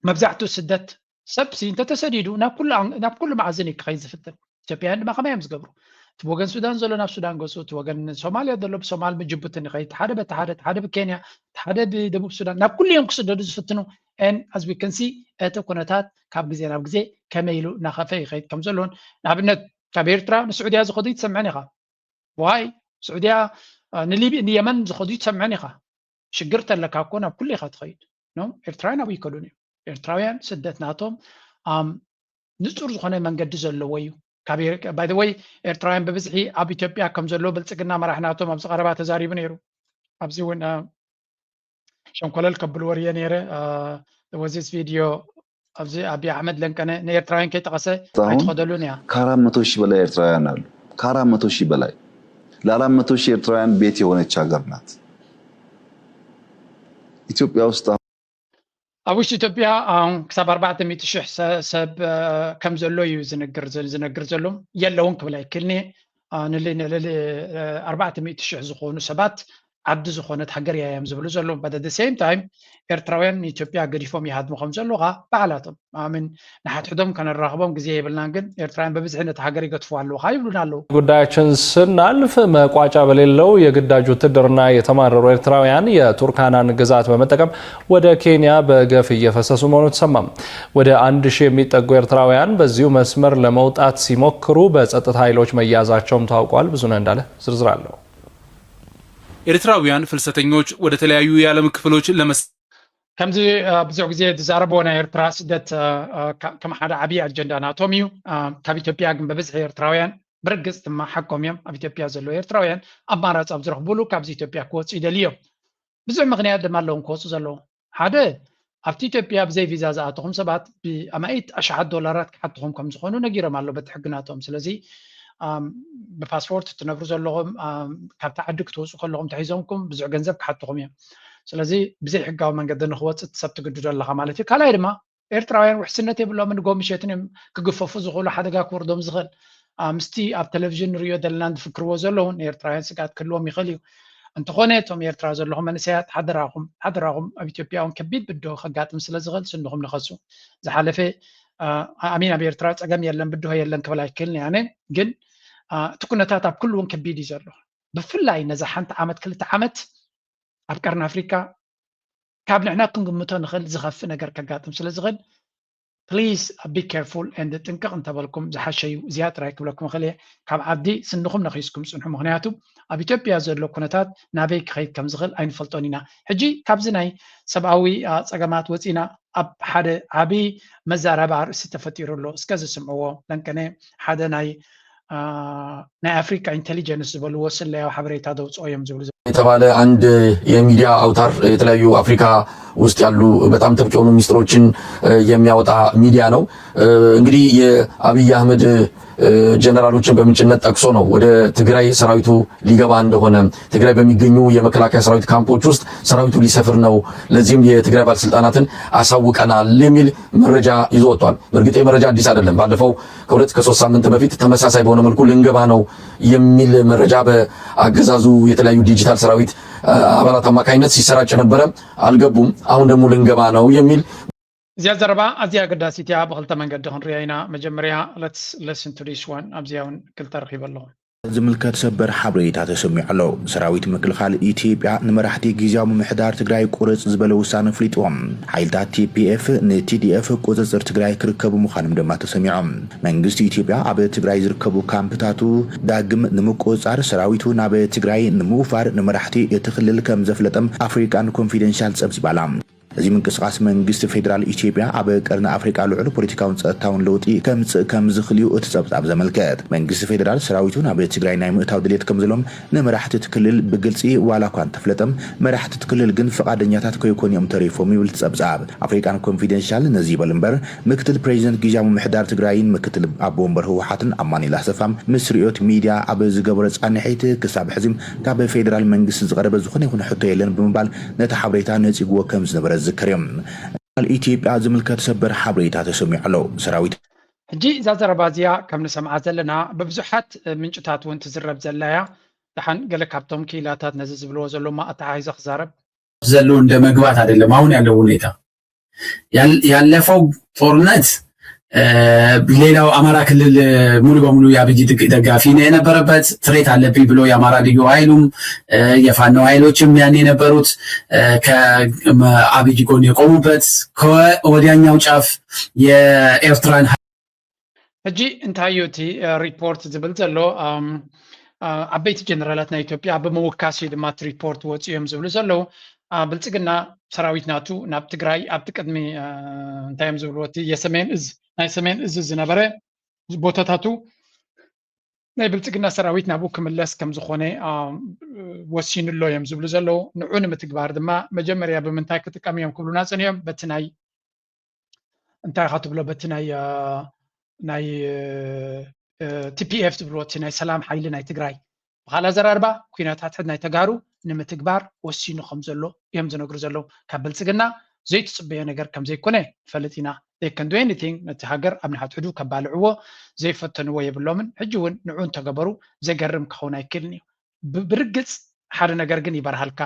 መብዛሕትኡ ስደት ሰብ ሲ እንተተሰዲዱ ናብ ኩሉ ኣን- ናብ ኩሉ መኣዝን እዩ ክኸይድ ዝፍትን። ኢትዮጵያውያን ድማ ከመይ እዮም ዝገብሩ? እቲ ወገን ሱዳን ዘሎ ናብ ሱዳን ገፁ፣ እቲ ወገን ሶማልያ ዘሎ ብሶማል ብጅቡቲ ንኸይድ፣ ሓደ በቲ ሓደ፣ እቲ ሓደ ብኬንያ፣ እቲ ሓደ ብደቡብ ሱዳን፣ ናብ ኩሉ እዮም ክስደዱ ዝፍትኑ። And as we can see እቲ ኩነታት ካብ ግዜ ናብ ግዜ ከመይ ኢሉ እናኸፈ ይኸይድ ከም ዘለዎን ንኣብነት ካብ ኤርትራ ንስዑድያ ዝኸዱ ይትሰምዐን ኢኻ። ዋይ ስዑድያ አ፣ ንሊቢ ንየመን ዝኸዱ ይትሰምዐን ኢኻ። ሽግር ተለካ እኮ ናብ ኩሉ ኢኻ ትኸይድ። No? ኤርትራውያን ኣብኡ ይከዱን እዮም። ኤርትራውያን ስደት ናቶም ኣም፣ ንጹር ዝኾነ መንገዲ ዘለዎ እዩ። ካብ ኤር- by the way ኤርትራውያን ብብዝሒ ኣብ ኢትዮጵያ ከም ዘለዎ ብልጽግና መራሒ ናቶም ኣብዚ ቀረባ ተዛሪቡ ነይሩ። ኣብዚ እውን አ፣ ሸንኮለል ከብልዎ ርየ ነይረ። አ፣ was this video ኣብዚ ኣብይ ኣሕመድ ለንቀነ ንኤርትራውያን ከይጠቐሰ አሁን ኣይትኸደሉን እያ። ከአራት መቶ ሺህ በላይ ኤርትራውያን አሉ። ከአራት መቶ ሺህ በላይ ለአራት መቶ ሺህ ኤርትራውያን ቤት የሆነች ሀገር ናት ኢትዮጵያ ውስጥ። ኣብ ውሽጢ ኢትዮጵያ ኣሁን ክሳብ ኣርባዕተ ሚእቲ ሽሕ ሰ- ሰብ አ፣ ከም ዘሎ እዩ ዝነግር ዝነግር ዘሎ። የለውን ክብል ኣይክልኒ። አ፣ ንል- ንልዕሊ አ፣ ኣርባዕተ ሚእቲ ሽሕ ዝኾኑ ሰባት ዓዲ ዝኾነት ሃገር እያ እዮም ዝብሉ ዘለዉ። But at the same time ኤርትራውያን ንኢትዮጵያ ገዲፎም ይሃድሙ ከም ዘለዉ ከዓ ባዕላቶም ኣምን ንሓድሕዶም ከነራኽቦም ግዜ የብልናን፣ ግን ኤርትራውያን በብዝሒ ነቲ ሃገር ይገድፍዋ ኣለዉ ከዓ ይብሉና ኣለዉ። ጉዳያችን ስናልፍ መቋጫ በሌለው የግዳጅ ውትድርና የተማረሩ ኤርትራውያን የቱርካናን ግዛት በመጠቀም ወደ ኬንያ በገፍ እየፈሰሱ መሆኑ ተሰማ። ወደ አንድ ሺህ የሚጠጉ ኤርትራውያን በዚሁ መስመር ለመውጣት ሲሞክሩ በጸጥታ ኃይሎች መያዛቸውም ታውቋል። ብዙነህ እንዳለ ዝርዝር አለው። ኤርትራውያን ፍልሰተኞች ወደ ተለያዩ የዓለም ክፍሎች ለመስ ከምዚ ብዙሕ ግዜ ዝዛረብዎ ናይ ኤርትራ ስደት ከም ሓደ ዓብዪ ኣጀንዳ ናቶም እዩ። ካብ ኢትዮጵያ ግን በብዝሒ ኤርትራውያን ብርግጽ ድማ ሓቆም እዮም። ኣብ ኢትዮጵያ ዘለዉ ኤርትራውያን ኣማራጺ ኣብ ዝረኽቡሉ ካብዚ ኢትዮጵያ ክወፁ ይደልዩ እዮም። ብዙሕ ምኽንያት ድማ ኣለዎም ክወፁ ዘለዎም። ሓደ ኣብቲ ኢትዮጵያ ብዘይ ቪዛ ዝኣተኹም ሰባት ብኣማኢት ኣሽሓት ዶላራት ክሓትኹም ከም ዝኾኑ ነጊሮም ኣሎ በቲ ሕግናቶም። ስለዚ ብፓስፖርት ትነብሩ ዘለኹም ካብቲ ዓዲ ክትወፁ ከለኹም ተሒዞምኩም ብዙሕ ገንዘብ ክሓትኹም እዮም። ስለዚ ብዘይ ሕጋዊ መንገዲ ንክወፅእ ሰብ ትግድዶ ኣለኻ ማለት እዩ። ካልኣይ ድማ ኤርትራውያን ውሕስነት የብሎምን፣ ንጎ ምሸትን እዮም ክግፈፉ ዝኽእሉ፣ ሓደጋ ክወርዶም ዝኽእል። ምስቲ ኣብ ቴሌቪዥን ንሪኦ ዘለና ዝፍክርዎ ዘለዉ ንኤርትራውያን ስግኣት ክህልዎም ይኽእል እዩ። እንተኾነ እቶም ኤርትራ ዘለኹም መንእሰያት ሓደራኹም ሓደራኹም ኣብ ኢትዮጵያ እውን ከቢድ ብድሆ ከጋጥም ስለ ዝኽእል ስንኹም ንኸሱ። ዝሓለፈ ኣሚን ኣብ ኤርትራ ፀገም የለን ብድሆ የለን ክብል ኣይክእልን እየ ኣነ። ግን እቲ ኩነታት ኣብ ኩሉ እውን ከቢድ እዩ ዘሎ። ብፍላይ ነዛ ሓንቲ ዓመት ክልተ ዓመት ኣብ ቀርኒ ኣፍሪካ ካብ ንሕና ክንግምቶ ንኽእል ዝኸፍእ ነገር ከጋጥም ስለ ዝኽእል please be careful and ጥንቅቕ እንተበልኩም ዝሓሸ እዩ። እዚኣ ጥራይ ክብለኩም እኽእል እየ። ካብ ዓዲ ስንኹም ነኺስኩም ፅንሑ። ምኽንያቱ ኣብ ኢትዮጵያ ዘሎ ኩነታት ናበይ ክኸይድ ከም ዝኽእል ኣይንፈልጦን ኢና። ሕጂ ካብዚ ናይ ሰብኣዊ ፀገማት ወፂና ኣብ ሓደ ዓብዪ መዛረቢ ኣርእስቲ ተፈጢሩ ኣሎ። እስከ ዝስምዕዎ ለንቀነ ሓደ ናይ ናይ ኣፍሪካ ኢንቴሊጀንስ ዝበልዎ ስለያዊ ሓበሬታ ዘውፅኦ እዮም ዝብሉ። የተባለ አንድ የሚዲያ አውታር የተለያዩ አፍሪካ ውስጥ ያሉ በጣም ጥብቅ የሆኑ ሚስጥሮችን የሚያወጣ ሚዲያ ነው። እንግዲህ የአብይ አህመድ ጀነራሎችን በምንጭነት ጠቅሶ ነው ወደ ትግራይ ሰራዊቱ ሊገባ እንደሆነ፣ ትግራይ በሚገኙ የመከላከያ ሰራዊት ካምፖች ውስጥ ሰራዊቱ ሊሰፍር ነው፣ ለዚህም የትግራይ ባለስልጣናትን አሳውቀናል የሚል መረጃ ይዞ ወጥቷል። በእርግጥ የመረጃ አዲስ አይደለም። ባለፈው ከሁለት ከሶስት ሳምንት በፊት ተመሳሳይ በሆነ መልኩ ልንገባ ነው የሚል መረጃ በአገዛዙ የተለያዩ ዲጂታል ሰራዊት አባላት አማካኝነት ሲሰራጭ ነበረ። አልገቡም። አሁን ደግሞ ልንገባ ነው የሚል እዚኣ ዘረባ ኣዝያ ኣገዳሲት እያ። ብክልተ መንገዲ ክንሪኣ ኢና። መጀመርያ let's listen to this one። ኣብዚኣ እውን ክልተ ረኺበ ኣለኹ። ዝምልከት ሰበር ሓበሬታ ተሰሚዑ ኣሎ። ሰራዊት ምክልኻል ኢትዮጵያ ንመራሕቲ ግዝያዊ ምምሕዳር ትግራይ ቁርፅ ዝበለ ውሳነ ኣፍሊጥዎም። ሓይልታት ቲፒኤፍ ንቲዲኤፍ ቁፅፅር ትግራይ ክርከቡ ምዃኖም ድማ ተሰሚዖም። መንግስቲ ኢትዮጵያ ኣብ ትግራይ ዝርከቡ ካምፕታቱ ዳግም ንምቁፅፃር ሰራዊቱ ናብ ትግራይ ንምውፋር ንመራሕቲ እቲ ክልል ከም ዘፍለጠም ኣፍሪካን ኮንፊደንሻል ፀብፂባላ። እዚ ምንቅስቃስ መንግስቲ ፌደራል ኢትዮጵያ ኣብ ቀርኒ ኣፍሪቃ ልዑል ፖለቲካውን ጸጥታውን ለውጢ ከምጽእ ከም ዝኽእል እዩ እቲ ጸብጻብ ዘመልከት። መንግስቲ ፌደራል ሰራዊቱ ናብ ትግራይ ናይ ምእታው ድሌት ከም ዘለዎም ንመራሕቲ እቲ ክልል ብግልጺ ዋላ እኳ እንተፍለጠም፣ መራሕቲ እቲ ክልል ግን ፍቓደኛታት ከይኮኑ እዮም ተሪፎም ይብል እቲ ጸብጻብ። ኣፍሪቃን ኮንፊደንሻል ነዚ ይበል እምበር፣ ምክትል ፕሬዚደንት ግዝያዊ ምምሕዳር ትግራይን ምክትል ኣቦ ወንበር ህወሓትን ኣማኑኤል ኣሰፋ ምስ ርእዮት ሚድያ ኣብ ዝገበሮ ጻንሒት፣ ክሳብ ሕዚ ካብ ፌደራል መንግስቲ ዝቐረበ ዝኾነ ይኹን ሕቶ የለን ብምባል ነቲ ሓበሬታ ነጺግዎ ከም ዝነበረ ዝዝከር እዩ። ኣብ ኢትዮጵያ ዝምልከት ሰበር ሓበሬታ ተሰሚዑ ኣሎ። ሰራዊት ሕጂ እዛ ዘረባ እዚኣ ከም ንሰምዓ ዘለና ብብዙሓት ምንጭታት እውን ትዝረብ ዘላ እያ። ደሓን ገለ ካብቶም ክኢላታት ነዚ ዝብልዎ ዘለዉ ኣተሓሒዘ ክዛረብ። ዘሎ እንደ መግባት አይደለም አሁን ያለው ሁኔታ። ያለፈው ጦርነት ሌላው አማራ ክልል ሙሉ በሙሉ የአብይ ደጋፊ ነው የነበረበት። ትሬት አለብኝ ብሎ የአማራ ልዩ ኃይሉም የፋኖ ኃይሎችም ያን የነበሩት ከአብይ ጎን የቆሙበት ከወዲያኛው ጫፍ የኤርትራን ሕጂ እንታይ እዩ እቲ ሪፖርት ዝብል ዘሎ? ዓበይቲ ጀነራላት ናይ ኢትዮጵያ ብምውካስ እዩ ድማ እቲ ሪፖርት ወፂኡ እዮም ዝብሉ ዘለዉ። ብልፅግና ሰራዊት ናቱ ናብ ትግራይ ኣብቲ ቅድሚ እንታይ እዮም ዝብልዎ እቲ የሰሜን እዝ ናይ ሰሜን እዝ ዝነበረ ቦታታቱ ናይ ብልፅግና ሰራዊት ናብኡ ክምለስ ከም ዝኾነ ወሲኑ ኣሎ እዮም ዝብሉ ዘለዉ። ንዑ ንምትግባር ድማ መጀመርያ ብምንታይ ክጥቀም እዮም ክብሉና ፀኒሖም። በቲ ናይ እንታይ ኢኻ ትብሎ በቲ ናይ ናይ ቲፒኤፍ ዝብልዎ እቲ ናይ ሰላም ሓይሊ ናይ ትግራይ ብካልእ ኣዘራርባ ኩነታት ናይ ተጋሩ ንምትግባር ወሲኑ ከም ዘሎ እዮም ዝነግሩ ዘለዉ። ካብ ብልፅግና ዘይትፅበዮ ነገር ከም ዘይኮነ ንፈልጥ ኢና። They can do anything፣ ነቲ ሃገር ኣብ ንሓድሕዱ ከባልዕዎ ዘይፈተንዎ የብሎምን። ሕጂ እውን ንዑ እንተገበሩ ዘገርም ክኸውን ኣይክእልን እዩ። ብርግፅ ሓደ ነገር ግን ይበርሃልካ።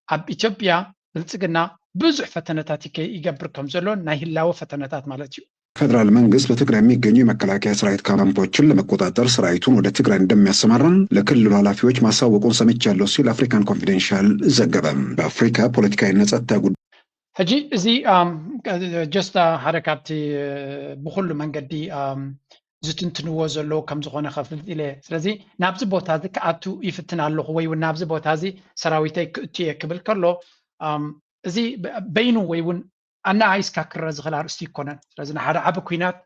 ኣብ ኢትዮጵያ ብልጽግና ብዙሕ ፈተነታት ይገ-፣ ይገብር ከም ዘሎ፣ ናይ ህላወ ፈተነታት ማለት እዩ። ፌደራል መንግስት በትግራይ የሚገኙ የመከላከያ ሰራዊት ካምፖችን ለመቆጣጠር ሰራዊቱን ወደ ትግራይ እንደሚያሰማራም ለክልሉ ኃላፊዎች ማሳወቁን ሰምቻለሁ ሲል አፍሪካን ኮንፊደንሻል ዘገበ። በአፍሪካ ፖለቲካዊና ጸጥታ ጉዳይ ሕጂ እዚ just ሓደ ካብቲ ብኩሉ መንገዲ ዝትንትንዎ ዘለዉ ከም ዝኾነ ከፍልጥ ኢለ። ስለዚ ናብዚ ቦታ እዚ ክኣቱ ይፍትን ኣለኹ ወይ እውን ናብዚ ቦታ እዚ ሰራዊተይ ክእቱ እየ ክብል ከሎ፣ እዚ በይኑ ወይ እውን ኣነኣኢስካ ክረኣ ዝኽእል ኣርእስቲ ኣይኮነን። ስለዚ ንሓደ ዓቢ ኲናት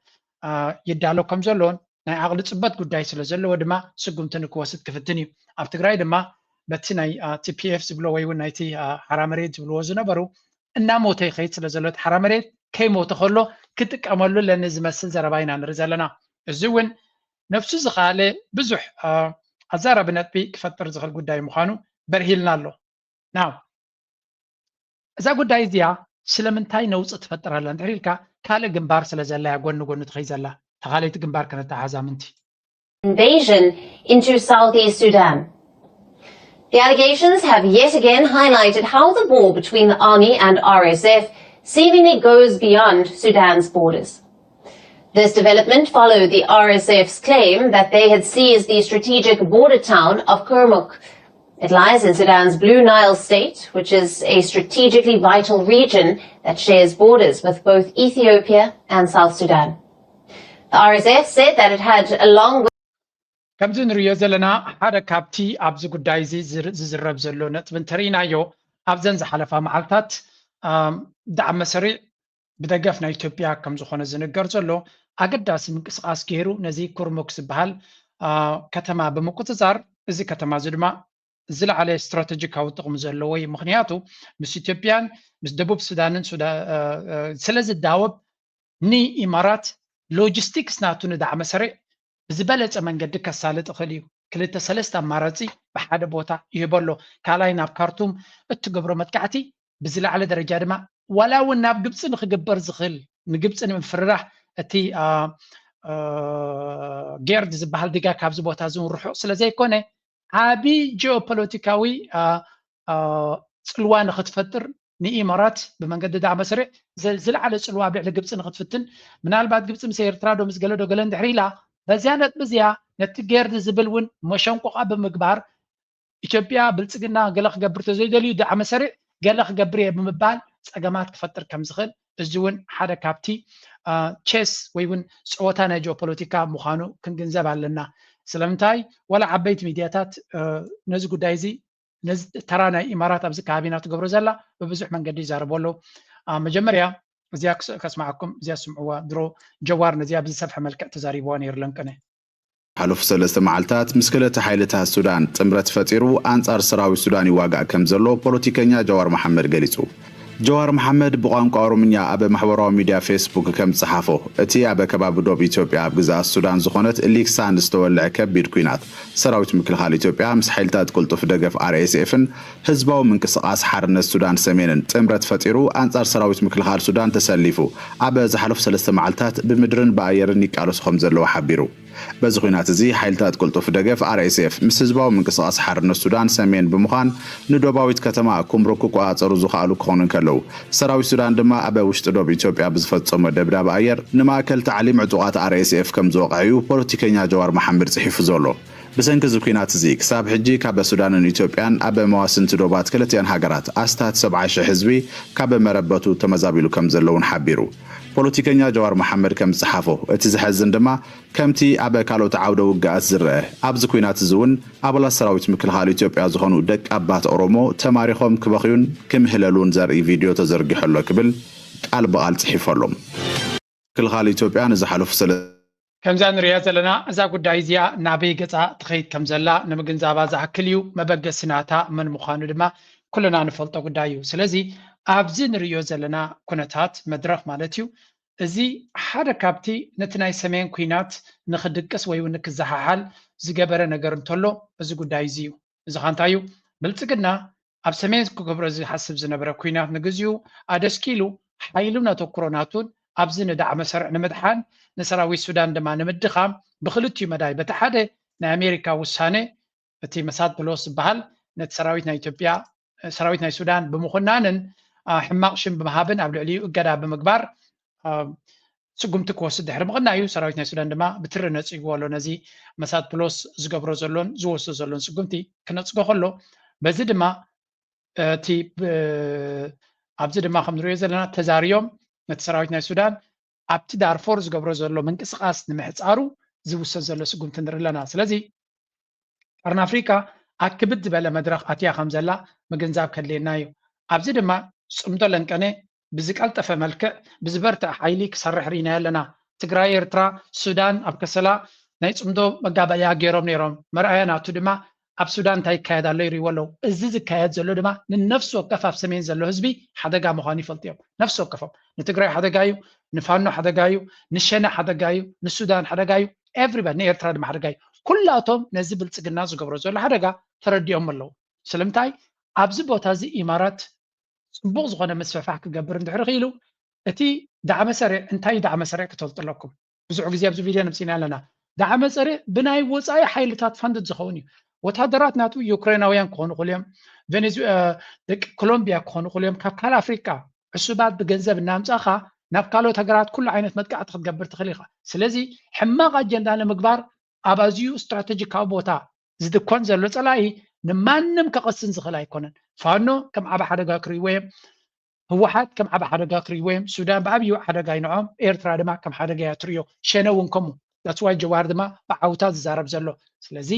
ይዳሎ ከም ዘሎን ናይ ዓቕሊ ጽበት ጉዳይ ስለ ዘለዎ ድማ ስጉምቲ ንክወስድ ክፍትን እዩ። ኣብ ትግራይ ድማ በቲ ናይ ቲፒኤፍ ዝብሎ ወይ እውን ናይቲ ሓራ መሬት ዝብልዎ ዝነበሩ እናሞተ ይኸይድ ስለ ዘሎ፣ እቲ ሓራ መሬት ከይሞተ ከሎ ክጥቀመሉ ኣለኒ ዝመስል ዘረባ ኢና ንርኢ ዘለና። እዚ እውን ነፍሱ ዝኸኣለ ብዙሕ ኣዛራቢ ነጥቢ ክፈጥር ዝኽእል ጉዳይ ምዃኑ በርሂልና ኣሎ። ናው እዛ ጉዳይ እዚኣ ስለምንታይ ነውፂ ትፈጥር ኣላ እንድሕር ኢልካ፣ ካልእ ግንባር ስለ ዘላ እያ ጎኒ ጎኒ ትኸይድ ዘላ። እታ ካልኣይቲ ግንባር ከነተሓዛ ምንቲ invasion into southeast Sudan. The allegations have yet again highlighted how the war between the army and R S F seemingly goes beyond Sudan's borders. This development followed the R S F's claim that they had seized the strategic border town of Kurmuk. It lies in Sudan's Blue Nile state, which is a strategically vital region that shares borders with both Ethiopia and South Sudan. The R S F said that it had a long ከምዚ ንሪኦ ዘለና ሓደ ካብቲ ኣብዚ ጉዳይ እዚ ዝር- ዝዝረብ ዘሎ ነጥቢ እንተርኢናዮ፣ ኣብዘን ዝሓለፋ መዓልታት ኣም፣ ዳዕመ ሰሪዕ ብደገፍ ናይ ኢትዮጵያ ከም ዝኾነ ዝንገር ዘሎ ኣገዳሲ ምንቅስቃስ ገይሩ ነዚ ኩርሙክ ዝበሃል አ፣ ከተማ ብምቁፅፃር፣ እዚ ከተማ እዚ ድማ ዝለዓለ ስትራቴጂካዊ ጥቕሚ ዘለዎ እዩ። ምክንያቱ ምስ ኢትዮጵያን ምስ ደቡብ ሱዳንን ሱዳ- አ፣ አ፣ ስለ ዝዳወብ ንኢማራት ሎጂስቲክስ ናቱ ንዳዕመ ሰሪዕ ብዝበለፀ መንገዲ ከሳልጥ ይኽእል እዩ። ክልተ ሰለስተ ኣማራፂ ብሓደ ቦታ ይህበሎ። ካልኣይ ናብ ካርቱም እትገብሮ መጥቃዕቲ ብዝለዓለ ደረጃ ድማ ዋላ እውን ናብ ግብፂ ንክግበር ዝኽእል ንግብፂ ንምፍርራሕ እቲ አ፣ አ፣ ጌርድ ዝበሃል ዲጋ ካብዚ ቦታ እዚ እውን ርሑቕ ስለ ዘይኮነ ዓቢ ጂኦፖለቲካዊ አ፣ አ፣ ፅልዋ ንክትፈጥር ንኢማራት ብመንገዲ ዳዕመ ሰሪዕ ዘ- ዝለዓለ ፅልዋ ኣብ ልዕሊ ግብፂ ንክትፍትን ምናልባት ግብፂ ምስ ኤርትራ ዶ ምስ ገለ ዶ ገለ እንድሕር ኢላ በዚያ ነጥቢ እዚኣ ነቲ ጌርድ ዝብል እውን መሸንቆቓ ብምግባር ኢትዮጵያ ብልፅግና ገለ ክገብር ተዘይደልዩ ዳዕመ ሰሪዕ ገለ ክገብር እየ ብምባል ፀገማት ክፈጥር ከም ዝኽእል እዚ እውን ሓደ ካብቲ አ፣ ቼስ ወይ እውን ፀወታ ናይ ጂኦፖለቲካ ምዃኑ ክንግንዘብ ኣለና። ስለምንታይ ዋላ ዓበይቲ ሚድያታት አ፣ ነዚ ጉዳይ እዚ ነዚ ተራ ናይ ኢማራት ኣብዚ ከባቢና ትገብሮ ዘላ ብብዙሕ መንገዲ ይዛረቡ ኣለዉ። አ፣ መጀመርያ እዚኣ ክስ- ከስማዓኩም እዚኣ ስምዕዋ ድሮ ጀዋር ነዚኣ ብዝሰፍሐ መልክዕ ተዛሪብዋ ነይሩ ለንቅነ ሓለፉ ሰለስተ መዓልታት ምስ ክልተ ሓይልታት ሱዳን ጥምረት ፈጢሩ ኣንጻር ሰራዊት ሱዳን ይዋጋእ ከም ዘሎ ፖለቲከኛ ጀዋር መሓመድ ገሊጹ። ጀዋር መሓመድ ብቋንቋ ኦሮምኛ ኣብ ማሕበራዊ ሚድያ ፌስቡክ ከም ዝጸሓፎ፣ እቲ ኣብ ከባቢ ዶብ ኢትዮጵያ ኣብ ግዝኣት ሱዳን ዝኾነት ሊክሳን ዝተወልዐ ከቢድ ኲናት ሰራዊት ምክልኻል ኢትዮጵያ ምስ ሓይልታት ቅልጡፍ ደገፍ ኣርኤስኤፍን ህዝባዊ ምንቅስቓስ ሓርነት ሱዳን ሰሜንን ጥምረት ፈጢሩ ኣንጻር ሰራዊት ምክልኻል ሱዳን ተሰሊፉ ኣብ ዝሓለፉ ሰለስተ መዓልታት ብምድርን ብኣየርን ይቃለሱ ከም ዘለዉ ሓቢሩ። በዚ ኲናት እዚ ሓይልታት ቅልጡፍ ደገፍ ኣርኤስኤፍ ምስ ህዝባዊ ምንቅስቓስ ሓርነት ሱዳን ሰሜን ብምዃን ንዶባዊት ከተማ ኩምሩክ ክቆጻጸሩ ዝኸኣሉ ክኾኑ እንከለዉ፣ ሰራዊት ሱዳን ድማ ኣብ ውሽጢ ዶብ ኢትዮጵያ ብዝፈጸሞ ደብዳብ ኣየር ንማእከል ታዕሊም ዕጡቓት ኣርኤስኤፍ ከም ዝወቕዐ እዩ ፖለቲከኛ ጀዋር መሓመድ ጽሒፉ ዘሎ። ብሰንኪ እዚ ኲናት እዚ ክሳብ ሕጂ ካብ ሱዳንን ኢትዮጵያን ኣብ መዋስንቲ ዶባት ክልቲኣን ሃገራት ኣስታት ሰብዓ ሽሕ ህዝቢ ካብ መረበቱ ተመዛቢሉ ከም ዘሎ እውን ሓቢሩ። ፖለቲከኛ ጀዋር መሓመድ ከም ዝጸሓፎ፣ እቲ ዘሐዝን ድማ ከምቲ ኣብ ካልኦት ዓውደ ውግኣት ዝረአ፣ ኣብዚ ኲናት እዚ እውን ኣባላት ሰራዊት ምክልኻል ኢትዮጵያ ዝኾኑ ደቂ ኣባት ኦሮሞ ተማሪኾም ክበኽዩን ክምህለሉን ዘርኢ ቪድዮ ተዘርጊሑ ኣሎ ክብል ቃል ብቓል ጽሒፉ ኣሎ። ምክልኻል ኢትዮጵያ ንዝሓለፉ ሰለ ከምዛ ንሪኣ ዘለና እዛ ጉዳይ እዚኣ ናበይ ገጻ ትኸይድ ከም ዘላ ንምግንዛባ ዝኣክል እዩ። መበገሲ ናታ መን ምዃኑ ድማ ኩልና ንፈልጦ ጉዳይ እዩ። ስለዚ ኣብዚ ንርእዮ ዘለና ኩነታት መድረኽ ማለት እዩ፣ እዚ ሓደ ካብቲ ነቲ ናይ ሰሜን ኲናት ንኽድቅስ ወይ እውን ንክዘሓሓል ዝገበረ ነገር እንተሎ እዚ ጉዳይ እዚ እዩ። እዚ ኸ እንታይ እዩ? ብልጽግና ኣብ ሰሜን ክገብሮ ዝሓስብ ዝነበረ ኲናት ንግዚኡ ኣደስኪሉ ሓይሉን ኣተኩሮ ናቱን ኣብዚ ንዳዕመ ሰሪዕ ንምድሓን ንሰራዊት ሱዳን ድማ ንምድኻም ብክልቲኡ መዳይ በቲ ሓደ ናይ ኣሜሪካ ውሳነ እቲ መሳድ ፕሎስ ዝበሃል ነቲ ሰራዊት ናይ ኢትዮጵያ ሰራዊት ናይ ሱዳን ብምኹናንን ሕማቕ ሽም ብምሃብን ኣብ ልዕሊኡ እገዳ ብምግባር ስጉምቲ ክወስድ ድሕሪ ምቕናዩ ሰራዊት ናይ ሱዳን ድማ ብትሪ ነፂግዎ ኣሎ። ነዚ መሳድ ፕሎስ ዝገብሮ ዘሎን ዝወስዶ ዘሎን ስጉምቲ ክነፅጎ ከሎ በዚ ድማ እቲ ኣብዚ ድማ ከም ንሪኦ ዘለና ተዛርዮም ነቲ ሰራዊት ናይ ሱዳን ኣብቲ ዳርፎር ዝገብሮ ዘሎ ምንቅስቃስ ንምሕፃሩ ዝውሰድ ዘሎ ስጉምቲ ንርኢ ኣለና። ስለዚ ቀርኒ ኣፍሪካ ኣክብድ ዝበለ መድረኽ ኣትያ ከም ዘላ ምግንዛብ ከድልየና እዩ። ኣብዚ ድማ ፅምዶ ለንቀነ ብዝቀልጠፈ መልክዕ ብዝበርትዐ ሓይሊ ክሰርሕ ርኢናዮ ኣለና። ትግራይ፣ ኤርትራ፣ ሱዳን ኣብ ከሰላ ናይ ፅምዶ መጋበእያ ገይሮም ነይሮም። መርኣያ ናቱ ድማ ኣብ ሱዳን እንታይ ይካየድ ኣሎ ይርእይዎ ኣለዉ። እዚ ዝካየድ ዘሎ ድማ ንነፍሲ ወከፍ ኣብ ሰሜን ዘሎ ህዝቢ ሓደጋ ምዃኑ ይፈልጡ እዮም። ነፍሲ ወከፎም ንትግራይ ሓደጋ እዩ፣ ንፋኖ ሓደጋ እዩ፣ ንሸነ ሓደጋ እዩ፣ ንሱዳን ሓደጋ እዩ፣ ኤቭሪባዲ ንኤርትራ ድማ ሓደጋ እዩ። ኩላቶም ነዚ ብልፅግና ዝገብሮ ዘሎ ሓደጋ ተረዲኦም ኣለዉ። ስለምንታይ ኣብዚ ቦታ እዚ ኢማራት ፅቡቕ ዝኾነ ምስፍሕፋሕ ክገብር እንድሕሪ ክኢሉ እቲ ዳዕመ ሰሪዕ እንታይ እዩ ዳዕመ ሰሪዕ ክትፈልጡ ኣለኩም። ብዙሕ ግዜ ኣብዚ ቪድዮ ነምፂና ኣለና። ዳዕመ ሰሪዕ ብናይ ወፃኢ ሓይልታት ፋንድድ ዝኸውን እዩ። ወታደራት ናቱ ዩክሬናውያን ክኾኑ ይኽእሉ እዮም፣ ደቂ ኮሎምቢያ ክኾኑ ይኽእሉ እዮም፣ ካብ ካልእ ኣፍሪቃ ዕሱባት ብገንዘብ እናምፃእኻ ናብ ካልኦት ሃገራት ኩሉ ዓይነት መጥቃዕቲ ክትገብር ትኽእል ኢኻ። ስለዚ ሕማቕ ኣጀንዳ ንምግባር ኣብ ኣዝዩ ስትራተጂካዊ ቦታ ዝድኮን ዘሎ ፀላኢ ንማንም ከቐስን ዝኽእል ኣይኮነን። ፋኖ ከም ዓቢ ሓደጋ ክርእይዎ እዮም። ህወሓት ከም ዓቢ ሓደጋ ክርእይዎ እዮም። ሱዳን ብዓብዩ ሓደጋ እዩ ንዖም፣ ኤርትራ ድማ ከም ሓደጋ እያ ትርእዮ። ሸነ እውን ከምኡ። That's why ጀዋር ድማ ብዓውታ ዝዛረብ ዘሎ። ስለዚ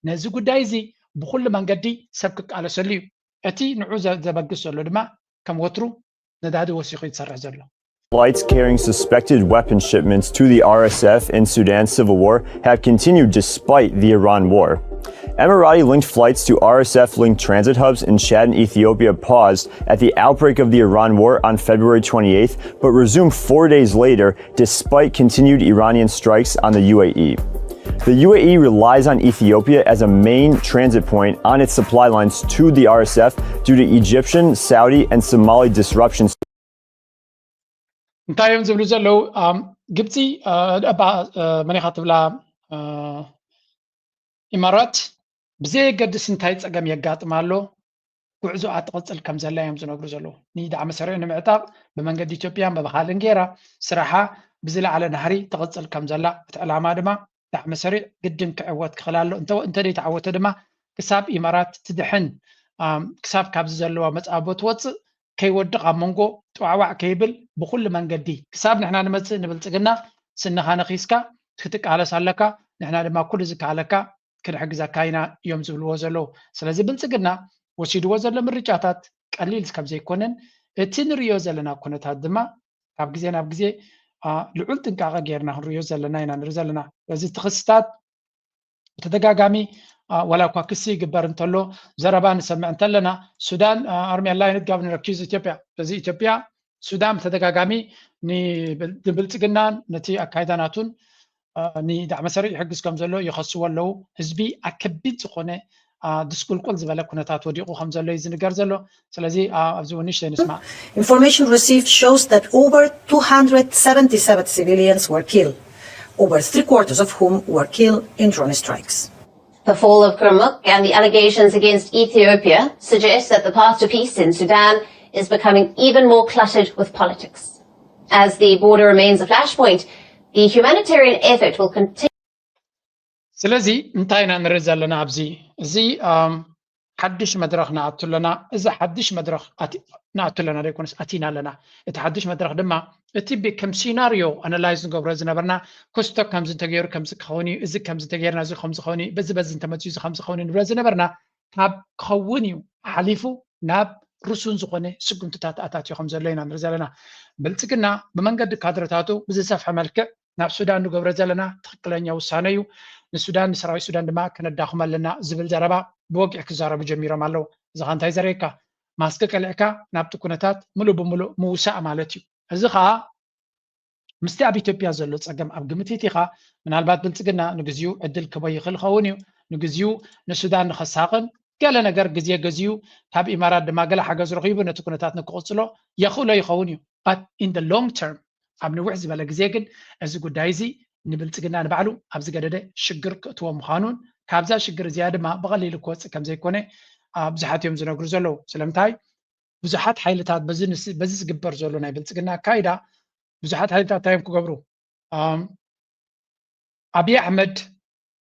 ነዚ ጉዳይ እዚ ብኩሉ መንገዲ ሰብ ክቃለሰሉ እዩ። እቲ ንዑ ዘበግስ ዘሎ ድማ ከም ወትሩ ነዳዲ ወሲኹ ይሰርሕ ዘሎ። Flights carrying suspected weapon shipments to the R S F in Sudan's civil war have continued despite the Iran war. Emirati linked flights to R S F linked transit hubs in Shad in Ethiopia paused at the outbreak of the Iran war on February twenty-eighth, but resumed four days later despite continued Iranian strikes on the U A E. The U A E relies on Ethiopia as a main transit point on its supply lines to the R S F due to Egyptian, Saudi, and Somali disruptions. እንታይ እዮም ዝብሉ ዘለዉ? ግብፂ እባ መኒኻ ትብላ ኢማራት ብዘየገድስ እንታይ ፀገም የጋጥማ ኣሎ ጉዕዞኣ ትቕፅል ከም ዘላ እዮም ዝነግሩ ዘለዉ። ንዳዕመ ሰሪዕ ንምዕጣቕ ብመንገዲ ኢትዮጵያን በባኻልእን ገይራ ስራሓ ብዝለዓለ ናህሪ ትቕፅል ከም ዘላ እቲ ዕላማ ድማ ዳዕመ ሰሪዕ ግድን ክዕወት ክኽእል ኣሎ። እንተ እንተደይተዓወተ ድማ ክሳብ ኢማራት ትድሕን ክሳብ ካብዚ ዘለዋ መፃቦ ትወፅእ ከይወድቕ ኣብ መንጎ ጥዋዕዋዕ ከይብል ብኩሉ መንገዲ ክሳብ ንሕና ንመፅእ ንብልፅግና ስንኻ ነኺስካ ክትቃለስ ኣለካ፣ ንሕና ድማ ኩሉ ዝከኣለካ ክንሕግዘካ ኢና እዮም ዝብልዎ ዘለዉ። ስለዚ ብልፅግና ወሲድዎ ዘሎ ምርጫታት ቀሊል ከም ዘይኮነን እቲ ንርእዮ ዘለና ኩነታት ድማ ካብ ግዜ ናብ ግዜ ልዑል ጥንቃቐ ጌርና ክንርእዮ ዘለና ኢና ንርኢ ዘለና። በዚ እቲ ክስታት ብተደጋጋሚ ዋላ እኳ ክሲ ይግበር እንተሎ ዘረባ ንሰምዕ እንተለና ሱዳን ኣርሚ ኣላይንድ ጋቨርነር ኣኪዝ ኢትዮጵያ በዚ ኢትዮጵያ ሱዳን ብተደጋጋሚ ንብልፅግናን ነቲ ኣካይዳ ናቱን ንዳዕመ ሰሪዕ ይሕግዝ ከም ዘሎ ይኸስዎ ኣለዉ። ህዝቢ ኣብ ከቢድ ዝኾነ ድስቁልቁል ዝበለ ኩነታት ወዲቑ ከም ዘሎ እዩ ዝንገር ዘሎ። ስለዚ ኣብዚ እውን ንእሽተይ ንስማዕ። Information received shows that over two hundred seventy-seven civilians were killed, over three quarters of whom were killed in drone strikes. The fall of Gurmukh and the allegations against Ethiopia suggest that the path to peace in Sudan is becoming even more cluttered with politics. As the border remains a flashpoint, the humanitarian effort will continue. ስለዚ እንታይ ኢና ንርኢ ዘለና ኣብዚ? እዚ ሓድሽ መድረኽ ንኣቱ ኣለና። እዚ ሓድሽ መድረኽ ንኣቱ ኣለና ዘይኮነስ ኣቲና ኣለና። እቲ ሓድሽ መድረኽ ድማ እቲ ከም ሲናሪዮ ኣናላይዝ ንገብሮ ዝነበርና ክስቶ ከምዚ እንተገይሩ ከምዚ ክኸውን እዩ፣ እዚ ከምዚ እንተገይርና እዚ ከምዚ ክኸውን እዩ፣ በዚ በዚ እንተመፅኡ እዚ ከምዚ ክኸውን እዩ ንብሎ ዝነበርና ካብ ክኸውን እዩ ሓሊፉ ናብ ርሱን ዝኾነ ስጉምትታት ኣታትዮ ከም ዘሎ ኢና ንርኢ ዘለና። ብልፅግና ብመንገዲ ካድረታቱ ብዝሰፍሐ መልክዕ ናብ ሱዳን ንገብሮ ዘለና ትኽክለኛ ውሳነ እዩ። ንሱዳን ንሰራዊት ሱዳን ድማ ከነዳኽሞ ኣለና ዝብል ዘረባ ብወግዒ ክዛረቡ ጀሚሮም ኣለዉ። እዚ ኸ እንታይ ዘርእየካ? ማስክ ቀሊዕካ ናብቲ ኩነታት ምሉእ ብምሉእ ምውሳእ ማለት እዩ። እዚ ኸኣ ምስቲ ኣብ ኢትዮጵያ ዘሎ ጸገም ኣብ ግምት ኣእቲኻ ምናልባት ብልጽግና ንግዚኡ ዕድል ክህቦ ይኽእል ይኸውን እዩ። ንግዚኡ ንሱዳን ንኸሳቕን ገለ ነገር ግዜ ገዚኡ ካብ ኢማራት ድማ ገለ ሓገዝ ረኺቡ ነቲ ኩነታት ንክቕጽሎ የኽእሎ ይኸውን እዩ። But in the long term ኣብ ንውሕ ዝበለ ግዜ ግን እዚ ጉዳይ እዚ ንብልጽግና ንባዕሉ ኣብ ዝገደደ ሽግር ክእትዎ ምዃኑን ካብዛ ሽግር እዚኣ ድማ ብቐሊሉ ክወጽእ ከም ዘይኮነ ብዙሓት እዮም ዝነግሩ ዘለዉ። ስለምንታይ ብዙሓት ሓይልታት በዚ ዝግበር ዘሎ ናይ ብልፅግና ኣካይዳ ብዙሓት ሓይልታት እንታይ እዮም ክገብሩ? ኣብይ ኣሕመድ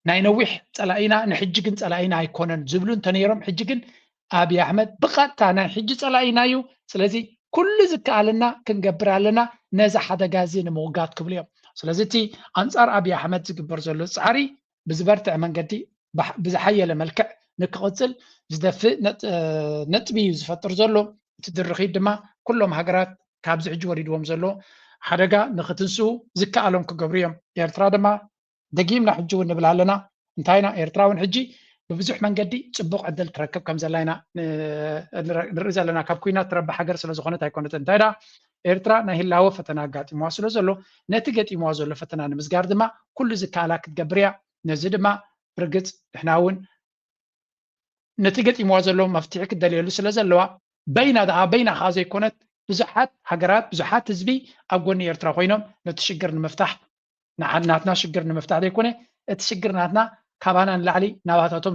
ናይ ነዊሕ ፀላኢና ንሕጂ ግን ፀላኢና ኣይኮነን ዝብሉ እንተነይሮም፣ ሕጂ ግን ኣብይ ኣሕመድ ብቐጥታ ናይ ሕጂ ፀላኢና እዩ። ስለዚ ኩሉ ዝከኣለና ክንገብር ኣለና ነዚ ሓደጋ እዚ ንምውጋድ ክብሉ እዮም። ስለዚ እቲ ኣንፃር ኣብይ ኣሕመድ ዝግበር ዘሎ ፃዕሪ ብዝበርትዐ መንገዲ ብዝሓየለ መልክዕ ንክቕፅል ዝደፍእ ነጥቢ እዩ ዝፈጥር ዘሎ። እቲ ድርኺት ድማ ኩሎም ሃገራት ካብዚ ሕጂ ወሪድዎም ዘሎ ሓደጋ ንክትንስኡ ዝከኣሎም ክገብሩ እዮም። ኤርትራ ድማ ደጊምና ሕጂ እውን ንብል ኣለና። እንታይ ኢና? ኤርትራ እውን ሕጂ ብብዙሕ መንገዲ ፅቡቕ ዕድል ትረክብ ከም ዘላ ኢና ንርኢ ዘለና። ካብ ኩናት ትረብሕ ሃገር ስለ ዝኾነት ኣይኮነትን። እንታይ ደኣ ኤርትራ ናይ ህላወ ፈተና ኣጋጢምዋ ስለ ዘሎ ነቲ ገጢምዋ ዘሎ ፈተና ንምስጋር ድማ ኩሉ ዝከኣላ ክትገብር እያ። ነዚ ድማ ብርግፅ ንሕና እውን ነቲ ገጢምዋ ዘሎ መፍትሒ ክትደልየሉ ስለ ዘለዋ በይና ደኣ በይና ከዓ ዘይኮነት ብዙሓት ሃገራት ብዙሓት ህዝቢ ኣብ ጎኒ ኤርትራ ኮይኖም ነቲ ሽግር ንምፍታሕ ናትና ሽግር ንምፍታሕ ዘይኮነ እቲ ሽግር ናትና ካባና ንላዕሊ ናባታቶም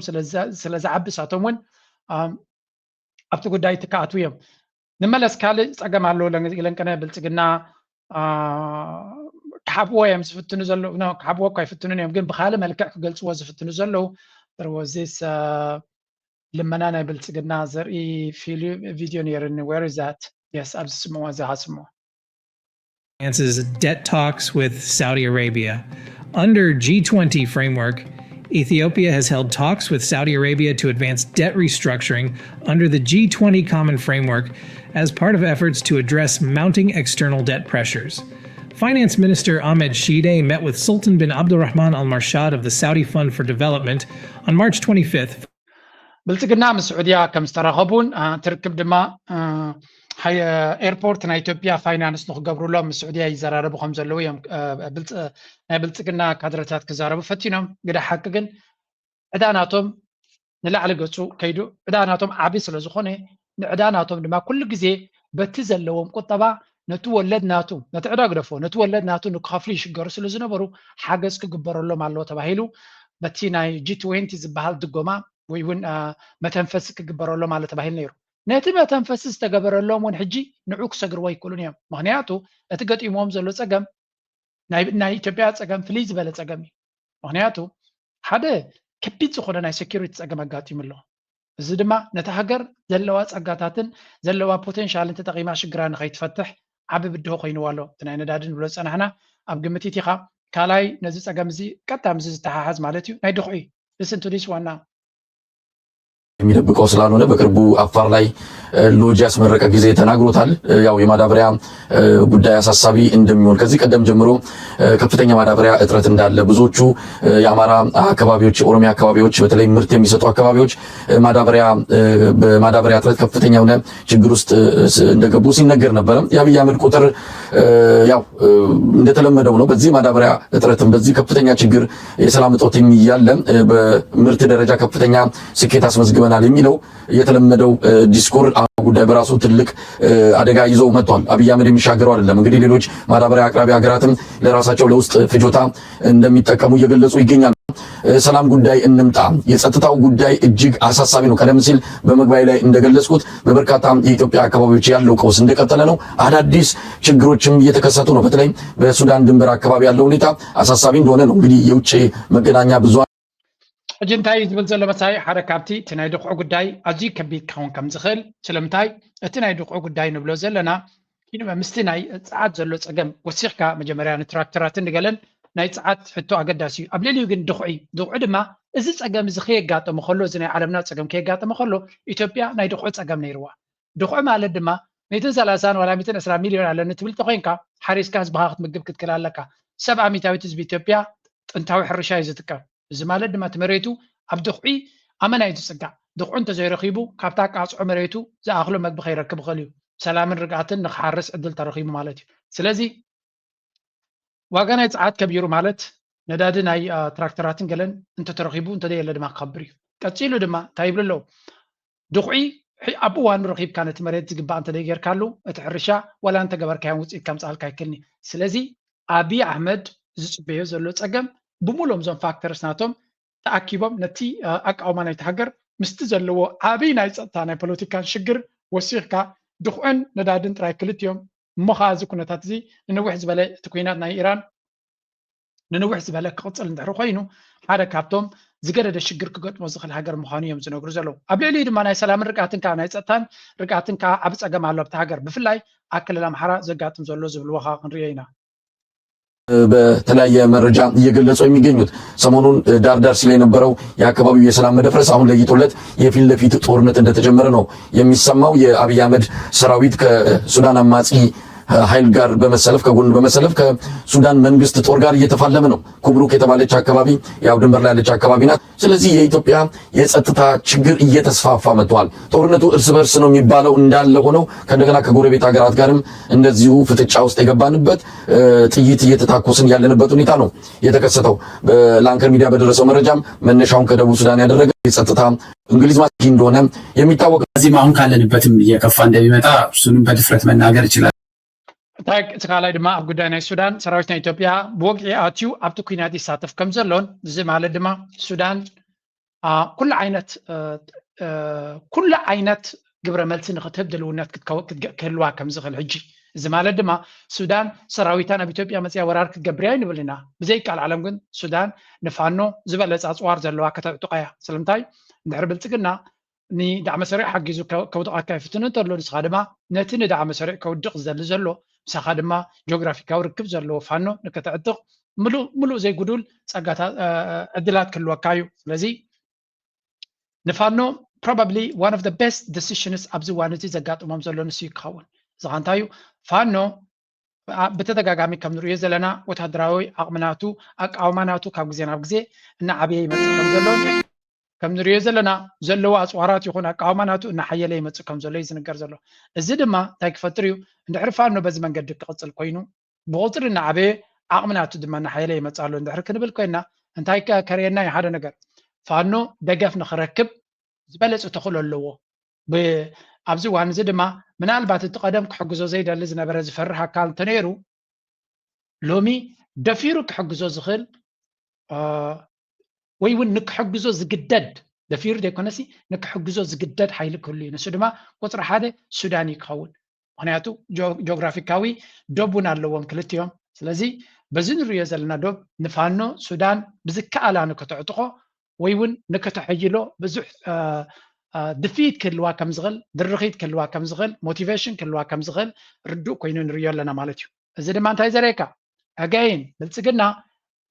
ስለ ዝዓቢ ሳቶም እውን ኣብቲ ጉዳይ ትከኣትዉ እዮም። ንመለስ ካልእ ፀገም ኣሎ ለንቀነ ብልፅግና ክሓብዎ እዮም ዝፍትኑ ዘለዉ። ክሓብዎ እኳ ይፍትኑን እዮም ግን ብካልእ መልክዕ ክገልፅዎ ዝፍትኑ ዘለዉ። There was this ልመና ናይ ብልፅግና ዘርኢ ቪድዮ ነይርኒ። Where is that? Yes ኣብዚ ስምዋ እዚ ሃስምዋ advances debt talks with Saudi Arabia. Under G twenty framework, Ethiopia has held talks with Saudi Arabia to advance debt restructuring under the G twenty Common Framework as part of efforts to address mounting external debt pressures. Finance Minister Ahmed Shide met with Sultan bin Abdulrahman Al Marshad of the Saudi Fund for Development on March twenty-fifth. ብልፅግና ምስ ስዑድያ ከም ዝተራኸቡን ትርክብ ድማ ኤርፖርት ናይ ኢትዮጵያ ፋይናንስ ንክገብሩሎም ምስ ስዑድያ ይዘራረቡ ከም ዘለዉ እዮም ናይ ብልፅግና ካድረታት ክዛረቡ ፈቲኖም። ግደ ሓቂ ግን ዕዳ ናቶም ንላዕሊ ገፁ ከይዱ ዕዳ ናቶም ዓቢ ስለ ዝኾነ ንዕዳ ናቶም ድማ ኩሉ ግዜ በቲ ዘለዎም ቁጠባ ነቲ ወለድ ናቱ ነቲ ዕዳ ግደፎ ነቲ ወለድ ናቱ ንክኸፍሉ ይሽገሩ ስለ ዝነበሩ ሓገዝ ክግበረሎም ኣለዎ ተባሂሉ በቲ ናይ ጂ ትዌንቲ ዝበሃል ድጎማ ወይ እውን መተንፈሲ ክግበረሎም ኣሎ ተባሂሉ ነይሩ። ነቲ መተንፈሲ ዝተገበረሎም እውን ሕጂ ንዑ ክሰግርዎ ኣይክእሉን እዮም። ምክንያቱ እቲ ገጢሞም ዘሎ ፀገም ናይ ኢትዮጵያ ፀገም ፍልይ ዝበለ ፀገም እዩ። ምክንያቱ ሓደ ከቢድ ዝኾነ ናይ security ፀገም ኣጋጢሙ ኣሎ። እዚ ድማ ነታ ሃገር ዘለዋ ፀጋታትን ዘለዋ ፖቴንሻልን ተጠቒማ ሽግራ ንኸይትፈትሕ ዓቢ ብድሆ ኮይንዋ ኣሎ። እቲ ናይ ነዳዲ ንብሎ ዝፀናሕና ኣብ ግምት ኢቲኻ ካልኣይ ነዚ ፀገም እዚ ቀጥታ ምስዚ ዝተሓሓዝ ማለት እዩ ናይ ድኹዒ። Listen to this ዋና የሚደብቀው ስላልሆነ በቅርቡ አፋር ላይ ሎጅ ያስመረቀ ጊዜ ተናግሮታል። ያው የማዳበሪያ ጉዳይ አሳሳቢ እንደሚሆን ከዚህ ቀደም ጀምሮ ከፍተኛ ማዳበሪያ እጥረት እንዳለ ብዙዎቹ የአማራ አካባቢዎች፣ የኦሮሚያ አካባቢዎች በተለይ ምርት የሚሰጡ አካባቢዎች ማዳበሪያ በማዳበሪያ እጥረት ከፍተኛ የሆነ ችግር ውስጥ እንደገቡ ሲነገር ነበረ። የአብይ አህመድ ቁጥር ያው እንደተለመደው ነው። በዚህ ማዳበሪያ እጥረትም በዚህ ከፍተኛ ችግር የሰላም እጦትም እያለ በምርት ደረጃ ከፍተኛ ስኬት አስመዝግበናል የሚለው የተለመደው ዲስኩር ጉዳይ በራሱ ትልቅ አደጋ ይዞ መጥቷል። አብይ አህመድ የሚሻገረው አይደለም። እንግዲህ ሌሎች ማዳበሪያ አቅራቢ ሀገራትም ለራሳቸው ለውስጥ ፍጆታ እንደሚጠቀሙ እየገለጹ ይገኛሉ። ሰላም ጉዳይ እንምጣ። የጸጥታው ጉዳይ እጅግ አሳሳቢ ነው። ቀደም ሲል በመግቢያ ላይ እንደገለጽኩት በበርካታ የኢትዮጵያ አካባቢዎች ያለው ቀውስ እንደቀጠለ ነው። አዳዲስ ችግሮችም እየተከሰቱ ነው። በተለይ በሱዳን ድንበር አካባቢ ያለው ሁኔታ አሳሳቢ እንደሆነ ነው እንግዲህ የውጭ መገናኛ ብዙሃን ሕጂ እንታይ እዩ ዝብል ዘሎ መሳይ ሓደ ካብቲ እቲ ናይ ድኹዒ ጉዳይ ኣዝዩ ከቢድ ክኸውን ከም ዝኽእል። ስለምንታይ እቲ ናይ ድኹዒ ጉዳይ ንብሎ ዘለና ምስቲ ናይ ጸዓት ዘሎ ጸገም ወሲኽካ መጀመርያ ንትራክተራትን ንገለን ናይ ጸዓት ሕቶ ኣገዳሲ እዩ። ኣብ ልዕሊኡ ግን ድኹዒ ድኹዒ ድማ እዚ ጸገም እዚ ከየጋጠመ ከሎ እዚ ናይ ዓለምና ጸገም ከየጋጠመ ከሎ ኢትዮጵያ ናይ ድኹዒ ጸገም ነይርዋ። ድኹዒ ማለት ድማ ሚእትን ሰላሳን ዋላ ሚእትን ዕስራ ሚልዮን ኣለኒ ትብል ተኮይንካ ሓሪስካ ህዝብኻ ክትምግብ ክትክእል ኣለካ። ሰብዓ ሚታዊት ህዝቢ ኢትዮጵያ ጥንታዊ ሕርሻ እዩ ዝጥቀም። እዚ ማለት ድማ እቲ መሬቱ ኣብ ድኹዒ ኣመና እዩ ዝፅጋዕ። ድኹዒ እንተዘይረኺቡ ካብታ ኣቃፅዖ መሬቱ ዝኣኽሎ መግቢ ከይረክብ ይኽእል እዩ። ሰላምን ርግኣትን ንክሓርስ ዕድል ተረኺቡ ማለት እዩ። ስለዚ ዋጋ ናይ ፀዓት ከቢሩ ማለት ነዳዲ ናይ ትራክተራትን ገለን እንተተረኺቡ እንተዘየለ ድማ ክኸብር እዩ። ቀፂሉ ድማ እንታይ ይብሉ ኣለዉ? ድኹዒ ኣብ እዋኑ ረኺብካ ነቲ መሬት ዝግባእ እንተዘይጌርካሉ እቲ ሕርሻ ዋላ እንተገበርካዮን ውፅኢት ከምፅኣልካ ኣይክእልን እዩ። ስለዚ ኣብይ ኣሕመድ ዝፅበዮ ዘሎ ፀገም ብምሎም እዞም ፋክተርስ ናቶም ተኣኪቦም ነቲ ኣቃውማ ናይቲ ሃገር ምስቲ ዘለዎ ዓብይ ናይ ፀጥታ ናይ ፖለቲካን ሽግር ወሲኽካ ድኹዕን ነዳድን ጥራይ ክልቲኦም እሞ ከዓ እዚ ኩነታት እዚ ንንውሕ ዝበለ እቲ ኩናት ናይ ኢራን ንንውሕ ዝበለ ክቕፅል እንድሕር ኮይኑ ሓደ ካብቶም ዝገደደ ሽግር ክገጥሞ ዝኽእል ሃገር ምዃኑ እዮም ዝነግሩ ዘለዉ። ኣብ ልዕሊኡ ድማ ናይ ሰላምን ርግኣትን ከዓ ናይ ፀጥታን ርግኣትን ከዓ ዓብ ፀገም ኣሎ ኣብቲ ሃገር ብፍላይ ኣብ ክልል ኣምሓራ ዘጋጥም ዘሎ ዝብልዎ ከዓ ክንሪኦ ኢና። በተለያየ መረጃ እየገለጹ የሚገኙት ሰሞኑን ዳር ዳር ሲል የነበረው የአካባቢው የሰላም መደፍረስ አሁን ለይቶለት የፊት ለፊት ጦርነት እንደተጀመረ ነው የሚሰማው። የአብይ አህመድ ሰራዊት ከሱዳን አማጺ ኃይል ጋር በመሰለፍ ከጎን በመሰለፍ ከሱዳን መንግስት ጦር ጋር እየተፋለመ ነው። ኩብሩክ የተባለች አካባቢ ያው ድንበር ላይ ያለች አካባቢ ናት። ስለዚህ የኢትዮጵያ የጸጥታ ችግር እየተስፋፋ መጥቷል። ጦርነቱ እርስ በርስ ነው የሚባለው እንዳለ ሆነው ከእንደገና ከጎረቤት ሀገራት ጋርም እንደዚሁ ፍጥጫ ውስጥ የገባንበት ጥይት እየተታኮስን ያለንበት ሁኔታ ነው የተከሰተው። ለአንከር ሚዲያ በደረሰው መረጃም መነሻውን ከደቡብ ሱዳን ያደረገ የጸጥታ እንግሊዝ ማስኪ እንደሆነ የሚታወቅ። እዚህም አሁን ካለንበትም እየከፋ እንደሚመጣ እሱንም በድፍረት መናገር ይችላል። እቲ ካልኣይ ድማ ኣብ ጉዳይ ናይ ሱዳን ሰራዊት ናይ ኢትዮጵያ ብወግዒ ኣትዩ ኣብቲ ኩናት ይሳተፍ ከም ዘሎን እዚ ማለት ድማ ሱዳን ኩሉ ዓይነት ኩሉ ዓይነት ግብረ መልሲ ንክትህብ ድልውነት ክህልዋ ከም ዝኽእል ሕጂ እዚ ማለት ድማ ሱዳን ሰራዊታ ናብ ኢትዮጵያ መፅያ ወራር ክትገብር እያ ንብል ኢና። ብዘይቃል ዓለም ግን ሱዳን ንፋኖ ዝበለፀ ኣፅዋር ዘለዋ ከተዕጥቆ እያ። ስለምንታይ እንድሕር ብልፅግና ንዳዕመ ሰሪዕ ሓጊዙ ከውድቐካ ይፍትን እንተሎ ንስኻ ድማ ነቲ ንዳዕመ ሰሪዕ ከውድቕ ዝደሊ ዘሎ ምሳኻ ድማ ጂኦግራፊካዊ ርክብ ዘለዎ ፋኖ ንክተዕጥቕ ምሉእ ዘይጉዱል ፀጋታት ዕድላት ክህልወካ እዩ። ስለዚ ንፋኖ probably one of the best decisions ኣብዚ እዋን እዚ ዘጋጥሞም ዘሎ ንሱ ክኸውን ዝኻ እንታይ እዩ ፋኖ ብተደጋጋሚ ከም ንሪኦ ዘለና ወታደራዊ ዓቕሚ ናቱ ኣቃውማ ናቱ ካብ ግዜ ናብ ግዜ እናዓበየ ይመፅእ ከም ዘሎ ከም ንሪኦ ዘለና ዘለዎ ኣፅዋራት ይኹን ኣቃውማ ናቱ እናሓየለ ይመፅእ ከም ዘሎ እዩ ዝንገር ዘሎ። እዚ ድማ እንታይ ክፈጥር እዩ? እንድሕሪ ፋኖ በዚ መንገዲ ክቕፅል ኮይኑ ብቁፅሪ እናዓበየ ዓቕሚ ናቱ ድማ እናሓየለ ይመፅእ ኣሎ እንድሕሪ ክንብል ኮይና እንታይ ከርእየና እዩ? ሓደ ነገር ፋኖ ደገፍ ንክረክብ ዝበለፀ ተኽእሎ ኣለዎ። ኣብዚ እዋን እዚ ድማ ምናልባት እቲ ቀደም ክሕግዞ ዘይደሊ ዝነበረ ዝፈርህ ኣካል እንተነይሩ ሎሚ ደፊሩ ክሕግዞ ዝኽእል ወይ እውን ንክሕግዞ ዝግደድ ደፊሩ ዘይኮነሲ ንክሕግዞ ዝግደድ ሓይሊ ክህሉ እዩ። ንሱ ድማ ቁፅሪ ሓደ ሱዳን እዩ ክኸውን። ምክንያቱ ጂኦግራፊካዊ ዶብ እውን ኣለዎም ክልቲኦም። ስለዚ በዚ ንሪኦ ዘለና ዶብ ንፋኖ ሱዳን ብዝከኣላ ንክተዕጥቆ ወይ እውን ንክተሐይሎ ብዙሕ ድፍኢት ክህልዋ ከም ዝኽእል፣ ድርኺት ክህልዋ ከም ዝኽእል፣ ሞቲቬሽን ክህልዋ ከም ዝኽእል ርዱእ ኮይኑ ንሪኦ ኣለና ማለት እዩ። እዚ ድማ እንታይ ዘርእየካ? ኣጋይን ብልፅግና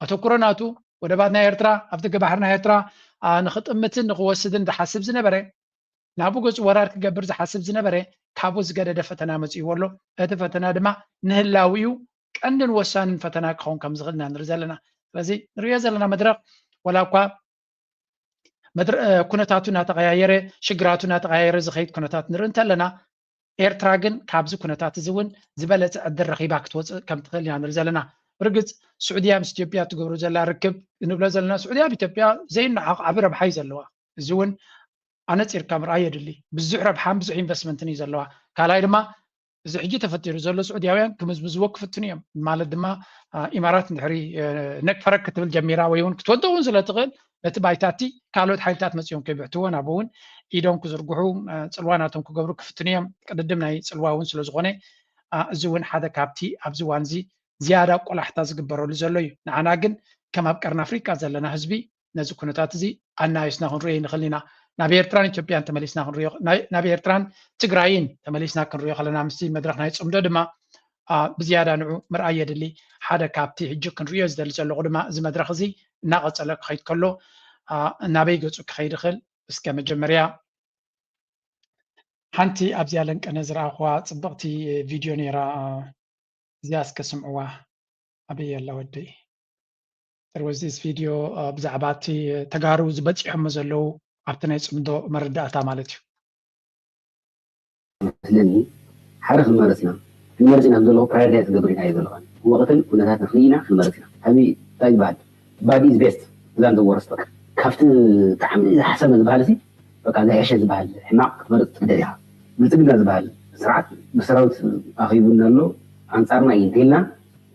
ኣተኩሮ ናቱ ወደባት ናይ ኤርትራ ኣብ ደገ ባሕሪ ናይ ኤርትራ ንክጥምትን ንክወስድን ዝሓስብ ዝነበረ ናብኡ ገፁ ወራር ክገብር ዝሓስብ ዝነበረ ካብኡ ዝገደደ ፈተና መፅእዎ ኣሎ። እቲ ፈተና ድማ ንህላዊኡ ቀንድን ወሳንን ፈተና ክኸውን ከም ዝኽእል ኢና ንርኢ ዘለና። ስለዚ ንሪኦ ዘለና መድረክ ዋላ እኳ ኩነታቱ እናተቀያየረ ሽግራቱ እናተቀያየረ ዝኸይድ ኩነታት ንርኢ እንተለና ኤርትራ ግን ካብዚ ኩነታት እዚ እውን ዝበለፀ ዕድል ረኺባ ክትወፅእ ከም ትኽእል ኢና ንርኢ ዘለና። ብርግፅ ስዑድያ ምስ ኢትዮጵያ ትገብሮ ዘላ ርክብ ንብሎ ዘለና ስዑድያ ኣብ ኢትዮጵያ ዘይነዓቕ ዓቢ ረብሓ እዩ ዘለዋ። እዚ እውን ኣነፂርካ ምርኣይ የድሊ። ብዙሕ ረብሓን ብዙሕ ኢንቨስትመንትን እዩ ዘለዋ። ካልኣይ ድማ እዚ ሕጂ ተፈጢሩ ዘሎ ስዑድያውያን ክምዝምዝዎ ክፍትኑ እዮም። ማለት ድማ ኢማራት እንድሕሪ ነክፈረክ ክትብል ጀሚራ ወይ እውን ክትወዶ እውን ስለ ትኽእል ነቲ ባይታቲ ካልኦት ሓይልታት መፂኦም ከይብሕትዎ ናብ እውን ኢዶም ክዝርግሑ ፅልዋ ናቶም ክገብሩ ክፍትኑ እዮም። ቅድድም ናይ ፅልዋ እውን ስለዝኾነ እዚ እውን ሓደ ካብቲ ኣብዚ እዋን እዚ ዝያዳ ቆላሕታ ዝግበረሉ ዘሎ እዩ። ንዓና ግን ከም ኣብ ቀርኒ ኣፍሪቃ ዘለና ህዝቢ ነዚ ኩነታት እዚ ኣናይስና ክንሪኦ ይንኽእል ኢና። ናብ ኤርትራን ኢትዮጵያን ተመሊስና ክንሪኦ ናብ ኤርትራን ትግራይን ተመሊስና ክንሪኦ ከለና ምስቲ መድረኽ ናይ ፅምዶ ድማ ብዝያዳ ንዑ ምርኣይ የድሊ። ሓደ ካብቲ ሕጂ ክንሪኦ ዝደሊ ዘለኹ ድማ እዚ መድረኽ እዚ እናቐፀለ ክኸይድ ከሎ ናበይ ገፁ ክኸይድ ይኽእል? እስከ መጀመርያ ሓንቲ ኣብዚኣ ለንቀነ ዝረኣኹዋ ፅብቕቲ ቪድዮ ነይራ። እዚኣ እስከ ስምዕዋ። ኣበይ ኣላ ወደይ? There was this video ብዛዕባ እቲ ተጋሩ ዝበፂሖሞ ዘለዉ ኣብቲ ናይ ፅምዶ መረዳእታ ማለት እዩ። ስለዚ ሓደ ክንመርፅ ኢና ክንመርፅ ኢና ዘለኹ ፕራዮሪታይዝ ክገብር ኢና እየ ዘለኹ ወቅትን ኩነታት ንኽልኢና ክንመርፅ ኢና። ሕዚ እንታይ ዝበሃል bad is best እዛን ዘወረስ በቃ ካብቲ ብጣዕሚ ዝሓሰመ ዝበሃል እዚ በቃ ዝሐሸ ዝበሃል ሕማቕ ክትመርፅ ትግደድ ኢኻ። ብልፅግና ዝበሃል ስርዓት ብሰራዊት ኣኺቡና ኣሎ ኣንፃርና እዩ እንተኢልና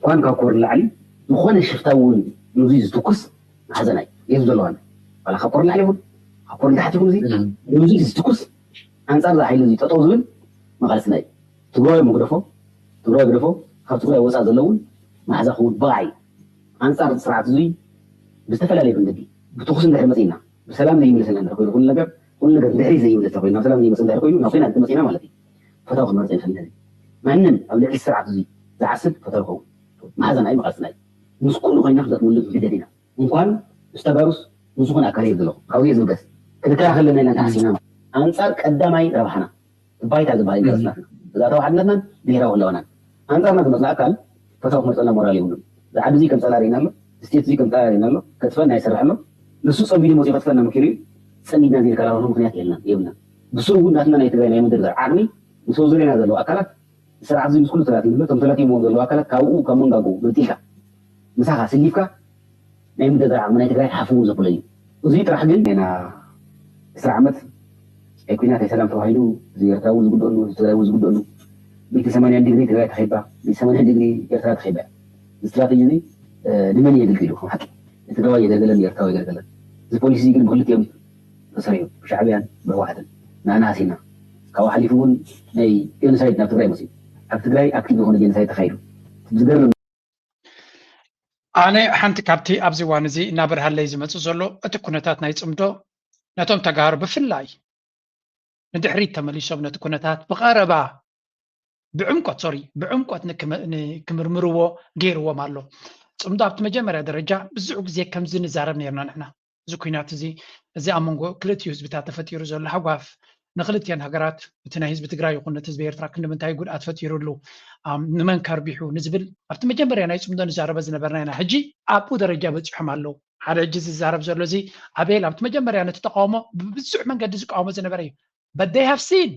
እኳን ካብ ኮር ንላዕሊ ዝኾነ ሽፍታ እውን ንዙይ ዝትኩስ ማሕዘና እዩ የብ ዘለዋና ዋላ ካብ ኮር ንላዕሊ ይኹን ኮን ታሕቲኩም እዚ እዚ ዝትኩስ ኣንጻር እዚ ሓይሊ እዚ ጠጠው ዝብል መቓልስና እዩ። ትግራዋይ መግደፎ ትግራዋይ ግደፎ ካብ ትግራይ ወፃእ ዘለውን ማሕዛ ክውን ብቕዓይ ኣንጻር ስርዓት እዙይ ብዝተፈላለየ መንገዲ ብትኩስ እንድሕር መፂና ብሰላም ዘይምለሰና እንድሕር ኮይኑ ኩሉ ነገር ኩሉ ነገር ድሕሪ ዘይምለስ ኮይኑ ናብ ሰላም ዘይመፅ እንድሕር ኮይኑ ናብ ኩናት መፂና ማለት እዩ። ፈታዊ ክመርፅ ይፈልግ ማንም ኣብ ልዕሊ ስርዓት እዙይ ዝዓስብ ፈታዊ ኸውን ማሕዛና እዩ መቓልስና እዩ። ምስ ኩሉ ኮይና ክዘጥምሉ ግደድ ኢና። እንኳን ምስ ተጋሩስ ምስ ዝኾነ ኣካል እየ ዘለኹ ካብኡ እየ ዝብገስ። ክንከላኸል ኣለና ኢና ተሓሲብና ማለት ኣንጻር ቀዳማይ ረብሓና ባይታ ዝበሃል ኢንተረስትናትና ግዝኣታዊ ሓድነትናን ብሄራዊ ህላወናን ኣንጻርና ዝመፅና ኣካል ፈታዊ ክመርፀልና ሞራል የብሉን። ዝዓዲ እዙይ ከም ፀላእ ርኢና ኣሎ። ስቴት እዙይ ከም ፀላእ ርኢና ኣሎ። ከጥፈና ይሰርሕ ኣሎ። ንሱ ፀሚዱ መፅኡ ከጥፈና መኪሩ እዩ። ፀሚድና ዘይንከላኸሎ ምክንያት የልና የብልና። ብስሩ እውን ናትና ናይ ትግራይ ናይ ምድርዳር ዓቕሚ ምስ ኣብ ዙርያና ዘለዉ ኣካላት ስርዓት እዙይ ምስ ኩሉ ተላትዩ ኣሎ። እቶም ተላትዩዎም ዘለዉ ኣካላት ካብኡ ካብ መንጋጉ ገንጢልካ ምሳኻ ስሊፍካ ናይ ምድርዳር ዓቕሚ ናይ ትግራይ ሓፍዎ ዘብሎ እዩ። እዙይ ጥራሕ ግን ና ዕስራ ዓመት ናይ ኩናት ናይ ሰላም ተባሂሉ እዚ ኤርትራ እውን ዝጉደሉ እዚ ትግራይ እውን ዝጉደሉ ሚእቲ ሰማንያን ዲግሪ ትግራይ ተኸይባ ሚእቲ ሰማንያን ዲግሪ ኤርትራ ተኸይባ እያ። እዚ ስትራተጂ እዚ ንመን የገልግል እዩ? ከም ሓቂ ንትግራዋይ የገልገለን ንኤርትራዊ የገልገለን። እዚ ፖሊሲ እዚ ግን ብክልቲኦም ተሰሪሑ ብሻዕብያን ብህወሓትን ንኣና ሃሲና ካብኡ ሓሊፉ እውን ናይ ጀኖሳይድ ናብ ትግራይ መፅኡ ኣብ ትግራይ ኣክቲቭ ዝኾነ ጀኖሳይድ ተኻይዱ ዝገርም ኣነ ሓንቲ ካብቲ ኣብዚ እዋን እዚ እናበርሃለይ ዝመፅእ ዘሎ እቲ ኩነታት ናይ ፅምዶ ነቶም ተጋሩ ብፍላይ ንድሕሪት ተመሊሶም ነቲ ኩነታት ብቐረባ ብዕምቆት ሶሪ ብዕምቆት ክምርምርዎ ገይርዎም ኣሎ። ፅምዶ ኣብቲ መጀመርያ ደረጃ ብዙሕ ግዜ ከምዚ ንዛረብ ነርና ንሕና እዚ ኩናት እዚ እዚ ኣብ መንጎ ክልቲኡ ህዝብታት ተፈጢሩ ዘሎ ሃጓፍ ንክልቲአን ሃገራት እቲ ናይ ህዝቢ ትግራይ ይኹን ነቲ ህዝቢ ኤርትራ ክንዲ ምንታይ ጉድኣት ፈጢሩሉ ንመን ከርቢሑ ንዝብል ኣብቲ መጀመርያ ናይ ፅምዶ ንዛረበ ዝነበርና ኢና። ሕጂ ኣብኡ ደረጃ በፂሖም ኣለዉ። ሓደ ሕጂ ዝዛረብ ዘሎ እዚ ኣቤል ኣብቲ መጀመርያ ነቲ ተቃውሞ ብብዙሕ መንገዲ ዝቃወሞ ዝነበረ እዩ። But they have seen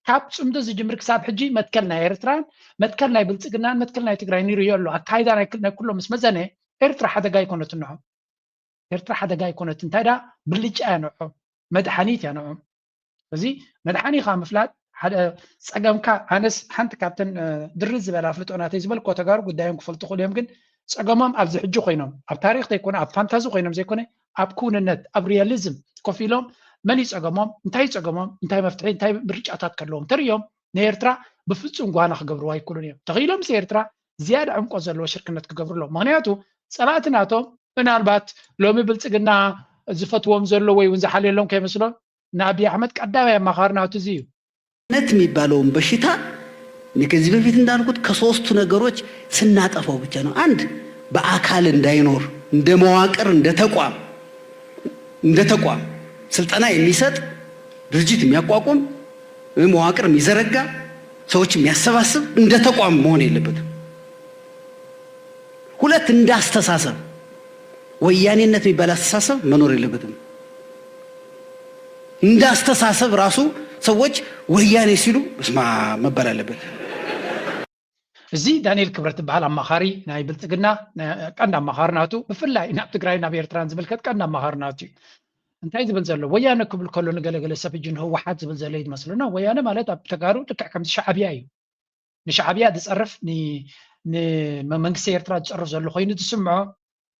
ካብ ፅምዶ ዝጅምር ክሳብ ሕጂ መትከል ናይ ኤርትራን መትከል ናይ ብልፅግናን መትከል ናይ ትግራይ ንርእዮ ኣሎ። ኣካይዳ ናይ ኩሎም ምስ መዘነ ኤርትራ ሓደጋ ኣይኮነትን ንዖም። ኤርትራ ሓደጋ ኣይኮነትን። እንታይ ደኣ ብልጫ እያ ንዖም፣ መድሓኒት እያ ንዖም። እዚ መድሓኒኻ ምፍላጥ ሓደ ፀገምካ። ኣነስ ሓንቲ ካብተን ድርዝ ዝበላ ኣፍልጦ ናተይ ዝበልኮ ተጋሩ ጉዳዮም ክፈልጡ ክእሉ እዮም። ግን ፀገሞም ኣብዚ ሕጂ ኮይኖም ኣብ ታሪክ ዘይኮነ ኣብ ፋንታዚ ኮይኖም ዘይኮነ ኣብ ክውንነት ኣብ ሪያሊዝም ኮፍ ኢሎም መን እዩ ፀገሞም፣ እንታይ እዩ ፀገሞም፣ እንታይ መፍትሒ፣ እንታይ ምርጫታት ከለዎም ተርእዮም ንኤርትራ ብፍፁም ጓና ክገብርዋ ኣይክእሉን እዮም። ተኽኢሎምስ ኤርትራ ዝያዳ ዕምቆት ዘለዎ ሽርክነት ክገብሩ ኣለዎም። ምክንያቱ ፀላእቲ ናቶም ምናልባት ሎሚ ብልፅግና ዝፈትዎም ዘሎ ወይ እውን ዝሓልየሎም ከይመስሎም ንኣብይ ኣሕመድ ቀዳማይ ኣማኻሪ ናቱ እዚ እዩ። ነት የሚባለውን በሽታ እኔ ከዚህ በፊት እንዳልኩት ከሶስቱ ነገሮች ስናጠፋው ብቻ ነው። አንድ በአካል እንዳይኖር እንደ መዋቅር እንደ ተቋም እንደ ተቋም ስልጠና የሚሰጥ ድርጅት የሚያቋቁም መዋቅር የሚዘረጋ ሰዎች የሚያሰባስብ እንደ ተቋም መሆን የለበትም። ሁለት እንዳስተሳሰብ ወያኔነት የሚባል አስተሳሰብ መኖር የለበትም። እንዳስተሳሰብ ራሱ ሰዎች ወያኔ ሲሉ በስማ መባል አለበት። እዚ ዳንኤል ክብረት ዝበሃል ኣማኻሪ ናይ ብልፅግና ቀንድ ኣማኻሪ ናቱ ብፍላይ ናብ ትግራይ ናብ ኤርትራን ዝምልከት ቀንድ ኣማኻሪ ናቱ እዩ። እንታይ ዝብል ዘሎ ወያነ ክብል ከሎ ንገለገለ ሰብ እጅ ንህወሓት ዝብል ዘሎ እዩ ዝመስለና። ወያነ ማለት ኣብ ተጋሩ ልክዕ ከምዚ ሻዕብያ እዩ። ንሻዕብያ ዝፀርፍ ንመንግስቲ ኤርትራ ዝፀርፍ ዘሎ ኮይኑ ዝስምዖ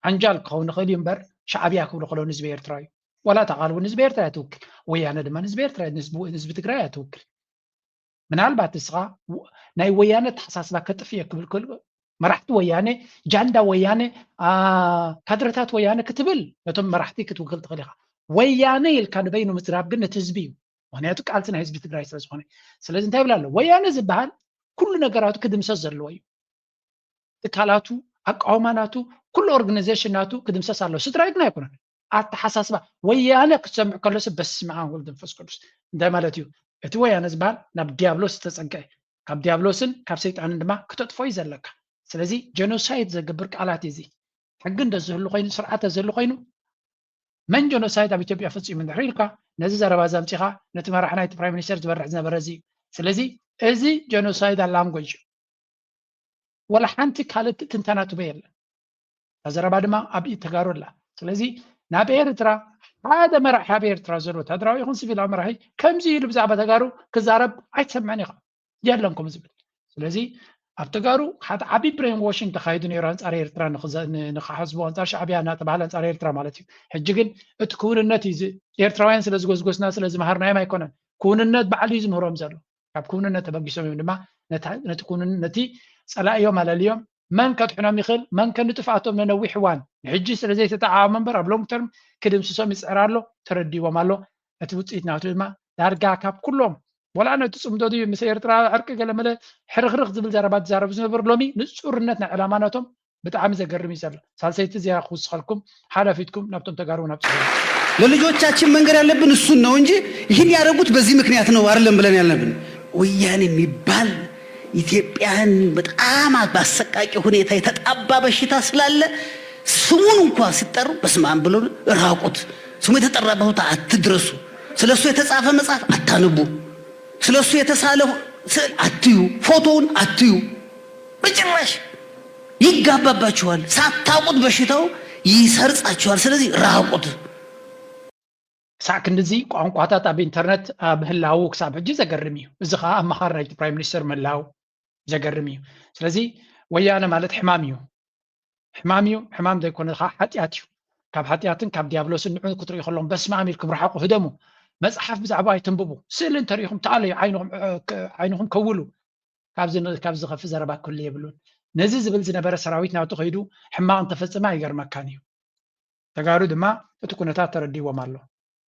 ዓንጃል ክኸውን ይኽእል እዩ እምበር ሻዕብያ ክብሉ ከለዉ ንህዝቢ ኤርትራ እዩ። ዋላ እታ ቃል እውን ህዝቢ ኤርትራ እያ ትውክል። ወያነ ድማ ንህዝቢ ኤርትራ ንህዝቢ ትግራይ እያ ትውክል። ምናልባት ንስኻ ናይ ወያነ ኣተሓሳስባ ከጥፍእ እየ ክብል ክእል መራሕቲ ወያነ ጃንዳ ወያነ ካድረታት ወያነ ክትብል ነቶም መራሕቲ ክትውክል ትኽእል ኢኻ። ወያነ ኢልካ ንበይኑ ምዝራብ ግን ነቲ ህዝቢ እዩ። ምክንያቱ ቃልሲ ናይ ህዝቢ ትግራይ ስለዝኾነ። ስለዚ እንታይ ይብል ኣሎ? ወያነ ዝበሃል ኩሉ ነገራቱ ክድምሰስ ዘለዎ እዩ። ትካላቱ፣ ኣቃውማ ናቱ፣ ኩሉ ኦርጋናይዜሽን ናቱ ክድምሰስ ኣለዎ። ስድራይ ግን ኣይኮነን። ኣተሓሳስባ ወያነ ክትሰምዕ ከሎሲ በስመ ኣብ ወልድ መንፈስ ቅዱስ እንታይ ማለት እዩ? እቲ ወያነ ዝበሃል ናብ ዲያብሎስ ዝተፀግዐ ካብ ዲያብሎስን ካብ ሰይጣንን ድማ ክተጥፎ እዩ ዘለካ። ስለዚ ጀኖሳይድ ዘገብር ቃላት እዩ እዚ። ሕጊ እንደዝህሉ ኮይኑ ስርዓት ተዝህሉ ኮይኑ መን ጀኖሳይድ ኣብ ኢትዮጵያ ፈፂሙ እንድሕር ኢልካ ነዚ ዘረባ እዚ ኣምፂኻ ነቲ መራሒ ናይቲ ፕራይም ሚኒስተር ዝበርሕ ዝነበረ እዚ እዩ። ስለዚ እዚ ጀኖሳይድ ኣላንጎጅ እዩ። ወላ ሓንቲ ካልእ ትንተና ትበ የለን። እታ ዘረባ ድማ ኣብ ኢድ ተጋሩ ኣላ። ስለዚ ናብ ኤርትራ ሓደ መራሒ ኣብ ኤርትራ ዘሎ ወታደራዊ ይኹን ሲቪላዊ መራሒ ከምዚ ኢሉ ብዛዕባ ተጋሩ ክዛረብ ኣይትሰምዕን ኢኻ። የለን ከምኡ ዝብል። ስለዚ ኣብ ተጋሩ ሓደ ዓቢ ብሬን ዋሽንግ ተኻይዱ ነይሩ፣ ኣንጻር ኤርትራ ንኽዘ- ን- ንኽሓስቡ፣ ኣንጻር ሻዕብያ እናተባህለ፣ ኣንጻር ኤርትራ ማለት እዩ። ሕጂ ግን እቲ ክውንነት እዩ ዝ- ኤርትራውያን ስለ ዝጎስጎስና ስለ ዝመሃርናዮም ኣይኮነን። ክውንነት ባዕሉ እዩ ዝምህሮም ዘሎ። ካብ ክውንነት ተበጊሶም እዮም ድማ ነታ- ነቲ ክውንን- ነቲ ጸላእዮም ኣለልዮም መን ከድሕኖም ይኽእል፣ መን ከ ንጥፍኣቶም ነነዊሕ እዋን ንሕጂ ስለ ዘይተጠዓዓሞ እምበር ኣብ ሎንግ ተርም ክድምስሶም ይጽዕር ኣሎ፣ ተረዲዎም ኣሎ። እቲ ውጽኢት ናቱ ድማ ዳርጋ ካብ ኩሎም ወላ ነቲ ጽምዶ ድዩ ምስ ኤርትራ ዕርቂ ገለ መለ ሕርኽርኽ ዝብል ዘረባ ዝዛረቡ ዝነበሩ ሎሚ ንጹርነት ናይ ዕላማ ናቶም ብጣዕሚ ዘገርም እዩ ዘሎ። ሳልሰይቲ እዚኣ ክውስኸልኩም ሓላፊትኩም ናብቶም ተጋሩ ናብ ጽሑፍ ለልጆቻችን መንገድ ያለብን እሱን ነው እንጂ ይህን ያደረጉት በዚህ ምክንያት ነው አይደለም ብለን ያለብን። ወያኔ የሚባል ኢትዮጵያን በጣም በአሰቃቂ ሁኔታ የተጣባ በሽታ ስላለ ስሙን እንኳ ሲጠሩ በስመ አብ ብሎ ራቁት። ስሙ የተጠራበት ቦታ አትድረሱ። ስለሱ የተጻፈ መጽሐፍ አታንቡ። ስለሱ የተሳለ ስዕል አትዩ። ፎቶውን አትዩ። በጭራሽ ይጋባባችኋል። ሳታውቁት በሽታው ይሰርጻችኋል። ስለዚህ ራቁት። ክሳዕ ክንድዚ ቋንቋታት ኣብ ኢንተርነት ኣብ ምህላዉ ክሳብ ሕጂ ዘገርም እዩ። እዚ ከዓ ኣመኻሪ ናይቲ ፕራይም ሚኒስተር ምህላው ዘገርም እዩ። ስለዚ ወያነ ማለት ሕማም እዩ። ሕማም እዩ፣ ሕማም ዘይኮነ ከዓ ሓጢኣት እዩ። ካብ ሓጢኣትን ካብ ዲያብሎስን ንዑ ክትርእዩ ከለኹም በስመ ኣብ ኢልኩም ርሓቑ፣ ህደሙ። መጽሓፍ ብዛዕባ ኣይተንብቡ። ስእሊ እንተሪኢኹም ተኣለዩ፣ ዓይንኹም እ- ክ- ዓይንኹም ከውሉ። ካብዚ ን- ካብዚ ዝኸፍእ ዘረባ ክህሉ የብሉን። ነዚ ዝብል ዝነበረ ሰራዊት ናቱ ከይዱ ሕማቕ እንተፈጸመ ኣይገርመካን እዩ። ተጋሩ ድማ እቲ ኩነታት ተረዲዎም ኣሎ።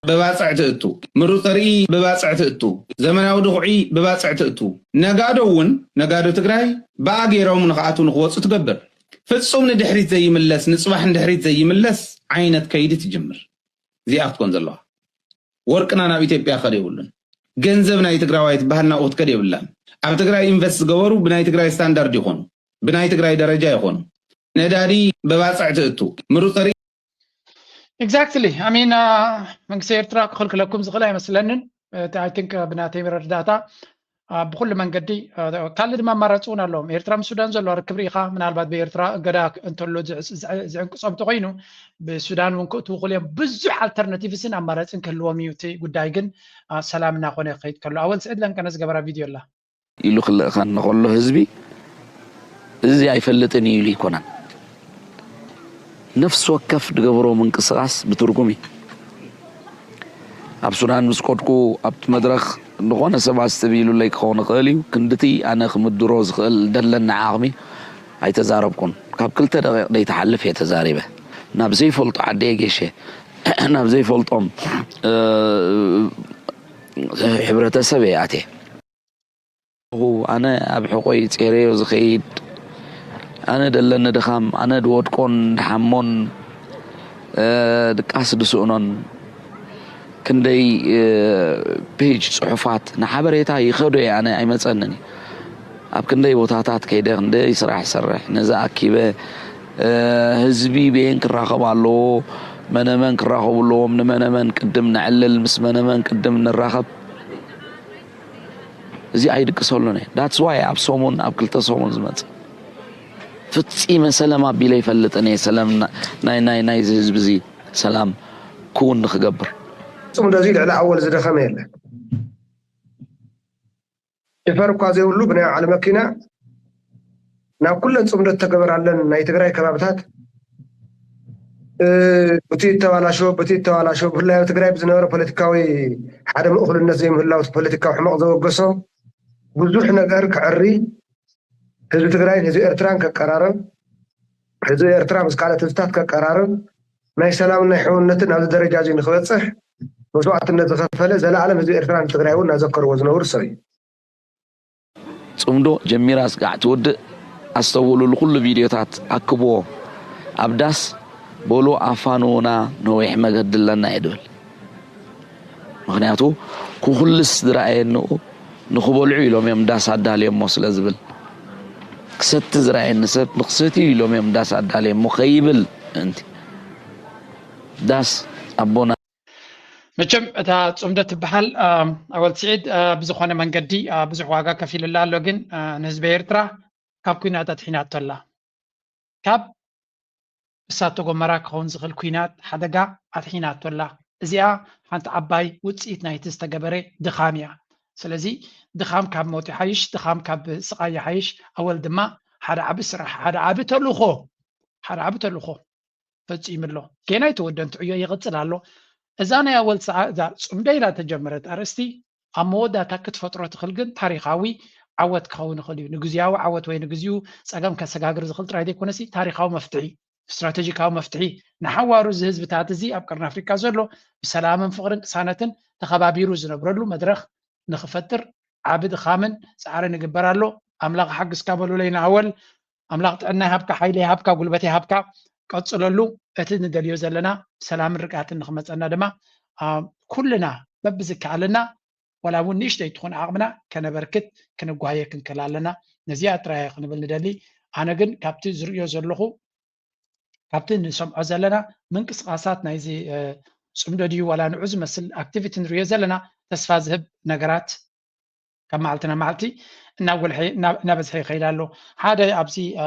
ብባፅዕ ትእቱ፣ ምሩፅ ርእይ ብባፅዕ ትእቱ፣ ዘመናዊ ድኹዒ ብባፅዕ ትእቱ። ነጋዶ እውን ነጋዶ ትግራይ ብኣ ገይሮም ንክኣትዉ ንክወፁ ትገብር። ፍፁም ንድሕሪት ዘይምለስ፣ ንፅባሕ ንድሕሪት ዘይምለስ ዓይነት ከይዲ ትጅምር። እዚኣ ክትኮን ዘለዋ። ወርቅና ናብ ኢትዮጵያ ከደ የብሉን። ገንዘብ ናይ ትግራዋይ ትበሃል ናብኡ ክትከድ የብላን። ኣብ ትግራይ ኢንቨስት ዝገበሩ ብናይ ትግራይ ስታንዳርድ ይኾኑ፣ ብናይ ትግራይ ደረጃ ይኾኑ። ነዳዲ ብባፅዕ ትእቱ፣ ምሩፅ ርእይ Exactly. I mean, uh, መንግስቲ ኤርትራ ክኽልክለኩም ዝኽእል ኣይመስለንን። እቲ I think ብናተይ መረዳእታ ብኩሉ መንገዲ ካልእ ድማ ኣማራፂ እውን ኣለዎም። ኤርትራ ምስ ሱዳን ዘለዋ ርክብ ርኢኻ፣ ምናልባት ብኤርትራ እገዳ እንተሎ ዝዕንቅፆም እንተኮይኑ ብሱዳን እውን ክእትዉ ክእሉ እዮም። ብዙሕ ኣልተርናቲቭስን ኣማራፂን ክህልዎም እዩ። እቲ ጉዳይ ግን ሰላም እናኾነ ክኸይድ ከሎ። ኣወል ስዒድ ለንቀነ ዝገበራ ቪድዮ ኣላ። ኢሉ ክልእኸኒ ከሎ ህዝቢ እዚ ኣይፈልጥን እዩ ኢሉ ኣይኮነን። ነፍሲ ወከፍ ዝገብሮ ምንቅስቓስ ብትርጉም እዩ። ኣብ ሱዳን ምስ ከድኩ ኣብቲ መድረኽ ዝኾነ ሰብ ኣስተብሂሉለይ ክኸውን ይኽእል እዩ። ክንድቲ ኣነ ክምድሮ ዝኽእል ደለኒ ዓቕሚ ኣይተዛረብኩን። ካብ ክልተ ደቂቕ ዘይትሓልፍ እየ ተዛሪበ። ናብ ዘይፈልጦ ዓዲ እየ ገይሸ። ናብ ዘይፈልጦም ሕብረተሰብ እየ ኣትየ። ኣለኹ፣ ኣነ ኣብ ሕቖይ ጼረዮ ዝኸይድ፣ ኣነ ደለኒ ድኻም፣ ኣነ ድወድቆን ድሓሞን ድቃስ ድስእኖን ክንደይ ፔጅ ጽሑፋት ንሓበሬታ ይኸዶ እየ፣ ኣነ ኣይመጸንን እዩ። ኣብ ክንደይ ቦታታት ከይደ ክንደይ ስራሕ ይሰርሕ፣ ነዚ ኣኪበ ህዝቢ በየን ክራኸብ ኣለዎ፣ መነመን ክራኸቡ ኣለዎም፣ ንመነመን ቅድም ነዕልል፣ ምስ መነመን ቅድም ንራኸብ። እዚ ኣይድቅሰሉን እየ። That's why ኣብ ሰሙን ኣብ ክልተ ሰሙን ዝመጽእ ፍጺመ ሰላም ኣቢለ ይፈልጥን እየ። ሰላም ናይ ናይ ናይዚ ህዝቢ እዚ ሰላም ክውን ንክገብር ፍጹም እንደዚ ልዕሊ ኣወል ዝደኸመ የለን። ጭፈር እኳ ዘይብሉ ብናይ ባዕሉ መኪና ናብ ኩለን ጽምዶ እተገበራለን ናይ ትግራይ ከባብታት ብቲ ተባላሾ ብቲ ተባላሾ ብፍላይ ኣብ ትግራይ ብዝነበረ ፖለቲካዊ ሓደ ምእኩልነት ዘይምህላው ፖለቲካዊ ሕመቕ ዘበገሶ ብዙሕ ነገር ክዕሪ ህዝቢ ትግራይን ህዝቢ ኤርትራን ከቀራርብ ህዝቢ ኤርትራ ምስ ካልኦት ህዝብታት ከቀራርብ ናይ ሰላምን ናይ ሕውነትን ኣብዚ ደረጃ እዚ ንክበፅሕ መስዋዕትነት ዝኸፈለ ዘለኣለም ህዝቢ ኤርትራን ትግራይ እውን እናዘከርዎ ዝነብሩ ሰብ እዩ። ጽምዶ ጀሚራ ስጋዕ ትውድእ ኣስተውእሉ። ንኹሉ ቪድዮታት ኣክብዎ። ኣብ ዳስ በሉ ኣፋንዉና ነዊሕ መገዲ ኣለና እየ ድብል። ምኽንያቱ ክኹልስ ዝረኣየንኡ ንኽበልዑ ኢሎም እዮም ዳስ ኣዳልዮሞ ስለ ዝብል ክሰቲ ዝረኣየኒ ሰብ ንኽሰትዩ ኢሎም እዮም ዳስ ኣዳልዮሞ ከይብል ምእንቲ ዳስ ኣቦና መቸም እታ ጽምዶ ትበሃል ኣወል ስዒድ ብዝኾነ መንገዲ ብዙሕ ዋጋ ከፊልላ ኣሎ፣ ግን ንህዝቢ ኤርትራ ካብ ኩናት ኣድሒናቶ ኣላ። ካብ እሳተ ጎመራ ክኸውን ዝኽእል ኩናት ሓደጋ ኣድሒናቶ ኣላ። እዚኣ ሓንቲ ዓባይ ውጽኢት ናይቲ ዝተገበረ ድኻም እያ። ስለዚ ድኻም ካብ ሞት ይሓይሽ፣ ድኻም ካብ ስቓይ ይሓይሽ። ኣወል ድማ ሓደ ዓቢ ስራሕ፣ ሓደ ዓቢ ተልእኾ፣ ሓደ ዓቢ ተልእኾ ፈጺሙ ኣሎ። ጌና ኣይተወደን፣ ትዕዮ ይቕጽል ኣሎ። እዛ ናይ ኣወል ሰዓ-፣ እዛ ጽምዶ ኢላ ተጀመረት ኣርእስቲ ኣብ መወዳእታ ክትፈጥሮ ትኽእል ግን ታሪኻዊ ዓወት ክኸውን ይኽእል እዩ። ንግዚያዊ ዓወት ወይ ንግዚኡ ጸገም ከሰጋግር ዝኽእል ጥራይ ዘይኮነሲ ታሪኻዊ መፍትሒ፣ ስትራተጂካዊ መፍትሒ ንሓዋሩ እዚ ህዝብታት እዚ ኣብ ቀርኒ ኣፍሪካ ዘሎ ብሰላምን ፍቕርን ቅሳነትን ተኸባቢሩ ዝነብረሉ መድረኽ ንኽፈጥር ዓቢ ድኻምን ጻዕርን ይግበር ኣሎ። ኣምላኽ ሓግዝካ በሉለይ ንኣወል። ኣምላኽ ጥዕና ይሃብካ፣ ሓይሊ ይሃብካ፣ ጉልበት ይሃብካ። ቀጽለሉ። እቲ ንደልዮ ዘለና ሰላምን ርግኣትን ንኽመጸና ድማ፣ አ፣ ኩልና በብዝከኣለና፣ ዋላ እውን ንእሽተይ ትኹን ዓቕምና ከነበርክት ክንጓየ ክንክእል ኣለና። ነዚኣ ጥራይ ክንብል ንደሊ። ኣነ ግን ካብቲ ዝርእዮ ዘለኹ፣ ካብቲ ንሰምዖ ዘለና ምንቅስቓሳት ናይዚ፣ እ፣ ጽምዶ ድዩ ዋላ ንዑ ዝመስል ኣክቲቪቲ ንርእዮ ዘለና፣ ተስፋ ዝህብ ነገራት ካብ መዓልቲ ናብ መዓልቲ እናጎልሐ፣ እና-፣ እናበዝሐ ይኸይድ ኣሎ። ሓደ ኣብዚ፣ እ፣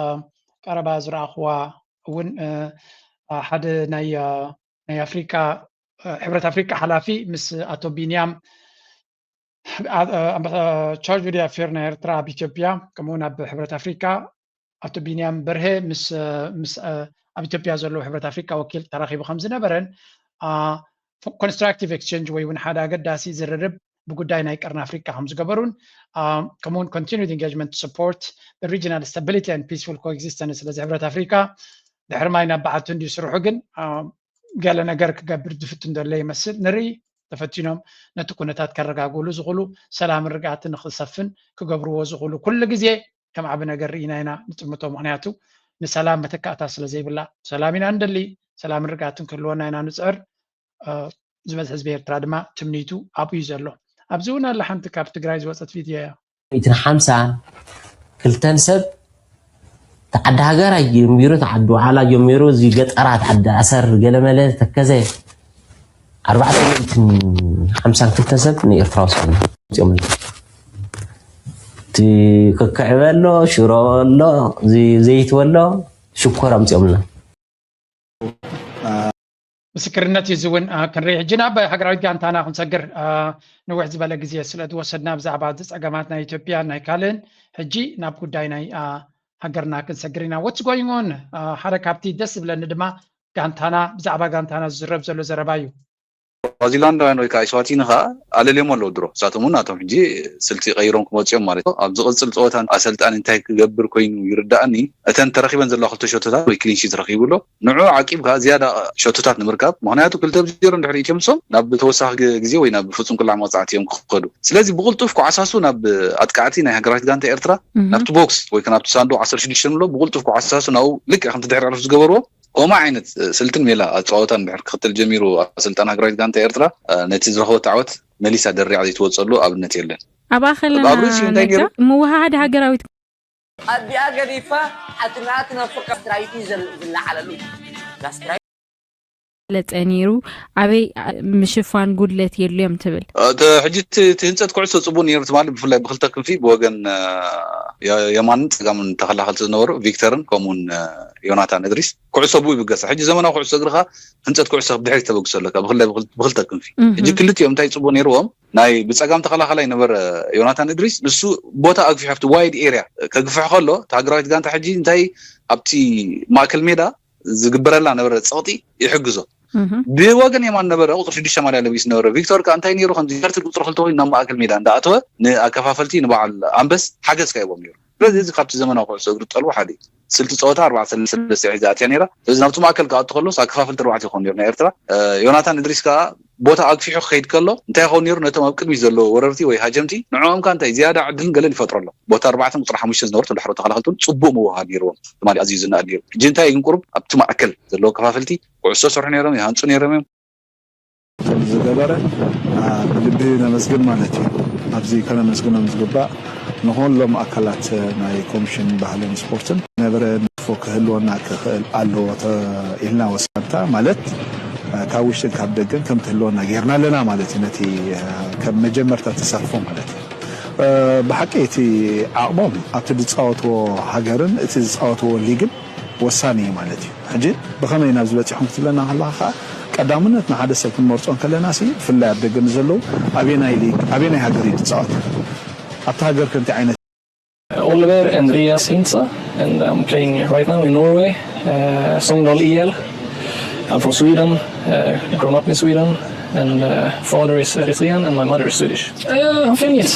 ቀረባ ዝረኣኽዋ እውን፣ እ፣ እ፣ ሓደ ናይ፣ እ፣ ናይ ኣፍሪቃ፣ እ፣ ሕብረት ኣፍሪቃ ሓላፊ ምስ ኣቶ ቢንያም፣ አ-፣ አ-፣ ኣምባ-፣ ቻርጅ ዲ ኣፌር ናይ ኤርትራ ኣብ ኢትዮጵያ፣ ከምኡ እውን ኣብ ሕብረት ኣፍሪቃ ኣቶ ቢንያም በርሀ ምስ፣ እ፣ ምስ፣ እ፣ ኣብ ኢትዮጵያ ዘለዉ ሕብረት ኣፍሪቃ ወኪል ተራኺቡ ከም ዝነበረን፣ አ፣ ኮንስትራክቲቭ ኤክስቼንጅ ወይ እውን ሓደ ኣገዳሲ ዝርርብ ብጉዳይ ናይ ቀርኒ ኣፍሪቃ ከም ዝገበሩን፣ አ፣ ከምኡ እውን continued engagement to support the regional stability and peaceful coexistence። ስለዚ ሕብረት ኣፍሪቃ ድሕሪ ማይ ናብ በዓቲ እንድዩ ስርሑ፣ ግን፣ አ፣ ገለ ነገር ክገብር ዝፍትን ዘሎ ይመስል። ንርኢ፣ ተፈቲኖም ነቲ ኩነታት ከረጋግእሉ ዝኽእሉ፣ ሰላምን ርግኣትን ንኽሰፍን ክገብርዎ ዝኽእሉ ኩሉ ግዜ ከም ዓቢ ነገር ርኢና ኢና ንጥምቶ። ምኽንያቱ ንሰላም መተካእታ ስለ ዘይብላ፣ ሰላም ኢና ንደሊ፣ ሰላምን ርግኣትን ክህልወና ኢና ንጽዕር። እ፣ ዝበዝሕ ህዝቢ ኤርትራ ድማ ትምኒቱ ኣብኡ እዩ ዘሎ። ኣብዚ እውን ኣላ ሓንቲ ካብ ትግራይ ዝወጸት ቪድዮ እያ። ሚእትን ሓምሳን ክልተን ሰብ ተዓዲ ሃገር ኣጀሚሩ፣ ተዓዲ ዋዕላ ጀሚሩ፣ እዚ ገጠራት ዓዲ ኣሰር፣ ገለመለ፣ ተከዘ፣ ኣርባዕተ ሚእትን ሓምሳን ክልተን ሰብ ንኤርትራ ወሲዶም ኣምጺኦምልና። እቲ ክክዕበ ኣሎ፣ ሽሮ ኣሎ፣ እዚ ዘይትበሎ ሽኮር ኣምጺኦምልና። ምስክርነት እዩ። እዚ እውን፣ አ፣ ክንርኢ። ሕጂ ናብ ሃገራዊት ጋንታና ክንሰግር፣ አ፣ ንውሕ ዝበለ ግዜ ስለ ዝወሰድና ብዛዕባ እዚ ጸገማት ናይ ኢትዮጵያ ናይ ካልእን፣ ሕጂ ናብ ጉዳይ ናይ፣ አ፣ ሃገርና ክንሰግር ኢና። What's going on? አ፣ ሓደ ካብቲ ደስ ዝብለኒ ድማ ጋንታና፣ ብዛዕባ ጋንታና ዝዝረብ ዘሎ ዘረባ እዩ። ስዋዚላንዳውያን ወይ ከዓ ስዋቲኒ ከዓ ኣለልዮም ኣለዉ ድሮ። ንሳቶም እውን ናቶም ሕጂ ስልቲ ቀይሮም ክመፁ እዮም ማለት እዩ። ኣብ ዝቕፅል ፀወታ ኣሰልጣኒ እንታይ ክገብር ኮይኑ ይርዳእኒ፣ እተን ተረኺበን ዘለዋ ክልተ ሸቶታት ወይ ክሊን ሺት ረኺቡ ኣሎ። ንዑ ዓቂብካ ዝያዳ ሸቶታት ንምርካብ፣ ምኽንያቱ ክልተ ብ ዜሮ እንድሕር ኢትዮም ንሶም ናብ ተወሳኺ ግ-፣ ግዜ ወይ ናብ ፍጹም ቅላዕ መቕጻዕቲ እዮም ክኸዱ። ስለዚ ብቕልጡፍ ክዓሳሱ ናብ ኣጥቃዕቲ ናይ ሃገራዊት ጋንታ ኤርትራ፣ እህ። ናብቲ ቦክስ ወይ ከ ናብቲ ሳንዱቕ ዓሰርተ ሽዱሽተ ንብሎ ብቕልጡፍ ክዓሳሱ ናብኡ ልክዕ ከምቲ ድሕሪ ዕረፍቲ ዝገበርዎ ከምኡ ዓይነት ስልትን ሜላ ኣጸዋውታን እንድሕር ክኽተል ጀሚሩ ኣሰልጣኒ ሃገራዊት ጋንታ ኤርትራ፣ ነቲ ዝረኸበቶ ዓወት መሊሳ ደሪዓ ዘይትወጸሉ ኣብነት የለን። ኣብ ኣኸለና ኣብ ርእሲኡ እንታይ ነጋ ነይሩ? ምውሃሃድ ሃገራዊት ኣዲኣ ገዲፋ ሓትንኣ ትነፍቕ። ጋስትራይት እዩ ዘል-፣ ዝለዓለሉ። ጋስትራይት። ለጸ ነይሩ። ኣበይ፣ ኣ-፣ ምሽፋን ጉድለት የድልዮም ትብል? እቲ ሕጂ እቲ፣ እቲ ህንጸት ኩዕሶ ጽቡቕ ነይሩ ትማሊ፣ ብፍላይ ብክልተ ክንፊ፣ ብወገን፣ እ፣ የ-፣ የማንን ጸጋምን ተኸላኸልቲ ዝነበሩ ቪክተርን ከምኡውን፣ እ፣ ዮናታን እድሪስ ኩዕሶ ብኡ ይብገሳ። ሕጂ ዘመናዊ ኩዕሶ እግሪ ኸኣ ህንጸት ኩዕሶ ብድሕሪት ተበግሶ ኣለካ፣ ብክልተ፣ ብክል-፣ ብክልተ ክንፊ። እህ። ሕጂ ክልቲኦም እንታይ ጽቡቕ ነይርዎም? ናይ ብጸጋም ተኸላኸላይ ነበረ ዮናታን እድሪስ፣ ንሱ ቦታ ኣግፊሑ ኣብቲ ዋይድ ኤርያ ከግፍሕ ከሎ፣ እታ ሃገራዊት ጋንታ ሕጂ እንታይ ኣብቲ ማእከል ሜዳ ዝግበረላ ነበረ ጸቕጢ ይሕግዞ። እህ። ብወገን የማን ነበረ ቁጽሪ ሽዱሽተ ማልያ ለቢሱ ነበረ ቪክቶር ከኣ እንታይ ነይሩ፣ ከምዚ ጀርትን ቁጽሪ ክልተ ኮይኑ ናብ ማእከል ሜዳ እንዳኣተወ ንኣከፋፈልቲ ንበዓል ኣንበስ ሓገዝ ከይቦም ነይሩ። ስለዚ እዚ ካብቲ ዘመናዊ ኩዕሶ እግሪ ዝጠልቦ ሓደ እዩ። ስልቲ ጸወታ ኣርባዕተ ሰለስተ ሒዛ ኣትያ ነይራ። ስለዚ ናብቲ ማእከል ክኣቱ ከሎስ ኣከፋፈልቲ ኣርባዕተ ይኾኑ ነይሩ ናይ ኤርትራ። እ፣ ዮናታን እድሪስ ከኣ ቦታ ኣግፊሑ ክኸይድ ከሎ እንታይ ይኸውን ነይሩ? ነቶም ኣብ ቅድሚት ዘለዉ ወረርቲ ወይ ሃጀምቲ ንዕኦም ከኣ እንታይ ዝያዳ ዕድልን ገለን ይፈጥረሎም። ቦታ ኣርባዕተን ቁጽሪ ሓሙሽተን ዝነበሩ ተዳሕሮ ተኸላኸልቲ እውን ጽቡቕ ምውህሃድ ነይርዎም። ትማሊ ኣዝዩ ዝነኣድ ነይሩ። ሕጂ እንታይ ግን ቁሩብ ኣብቲ ማእከል ዘለዉ ኣከፋፈልቲ ኩዕሶ ይሰርሑ ነይሮም፣ ይሃንጹ ነይሮም እዮም። ዝገበረ፣ አ፣ ብልቢ ነመስግን ማለት እዩ። ኣብዚ ከነመስግኖም ዝግባእ ንኹሎም ኣካላት ናይ ኮሚሽን ባህልን ስፖርትን ነበረ ንፎ ክህልወና ክኽእል ኣለዎ ተ-፣ ኢልና ወሰንታ ማለት፣ አ፣ ካብ ውሽጥን ካብ ደገን ከም ትህልወና ጌርና ኣለና ማለት እዩ። ነቲ፣ አ፣ ከም መጀመርታ ተሳትፎ ማለት እዩ። አ፣ ብሓቂ እቲ ዓቕሞም ኣብቲ ዝፃወትዎ ሃገርን እቲ ዝፃወትዎ ሊግን ወሳኒ እዩ ማለት እዩ። ሕጂ ብኸመይ ናብዚ በፂሖም ክትብለና ከለኻ ከዓ ቀዳምነት ንሓደ ሰብ ክንመርፆ እንከለና ሲ ብፍላይ ኣብ ደገ ንዘለዉ ኣበየናይ ሊግ ኣበየናይ ሃገር እዩ ዝፃወት ኣብቲ ሃገር ከ እንታይ ዓይነት Oliver Andreas Hintsa, and I'm playing right now in Norway, uh, Sogndal E L. I'm from Sweden, uh, grown up in Sweden, and uh, father is Eritrean and my mother is Swedish. Uh, I'm feeling it.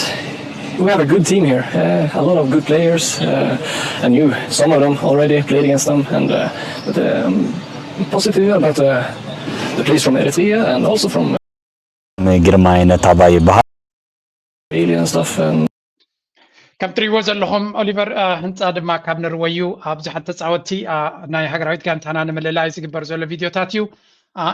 We have a good team here, uh, a lot of good players. Uh, I knew some of them already, played against them, and uh, but, um, positive about uh, the players from Eritrea and also from ግርማይ ነታባ ይበሃል። Eritrea and stuff. And ከም ትሪእዎ ዘለኹም ኦሊቨር ህንፃ ድማ ካብ ነርወይ እዩ። ኣብ ብዙሓት ተፃወትቲ ናይ ሃገራዊት ጋንታና ንምልላይ ዝግበር ዘሎ ቪድዮታት እዩ።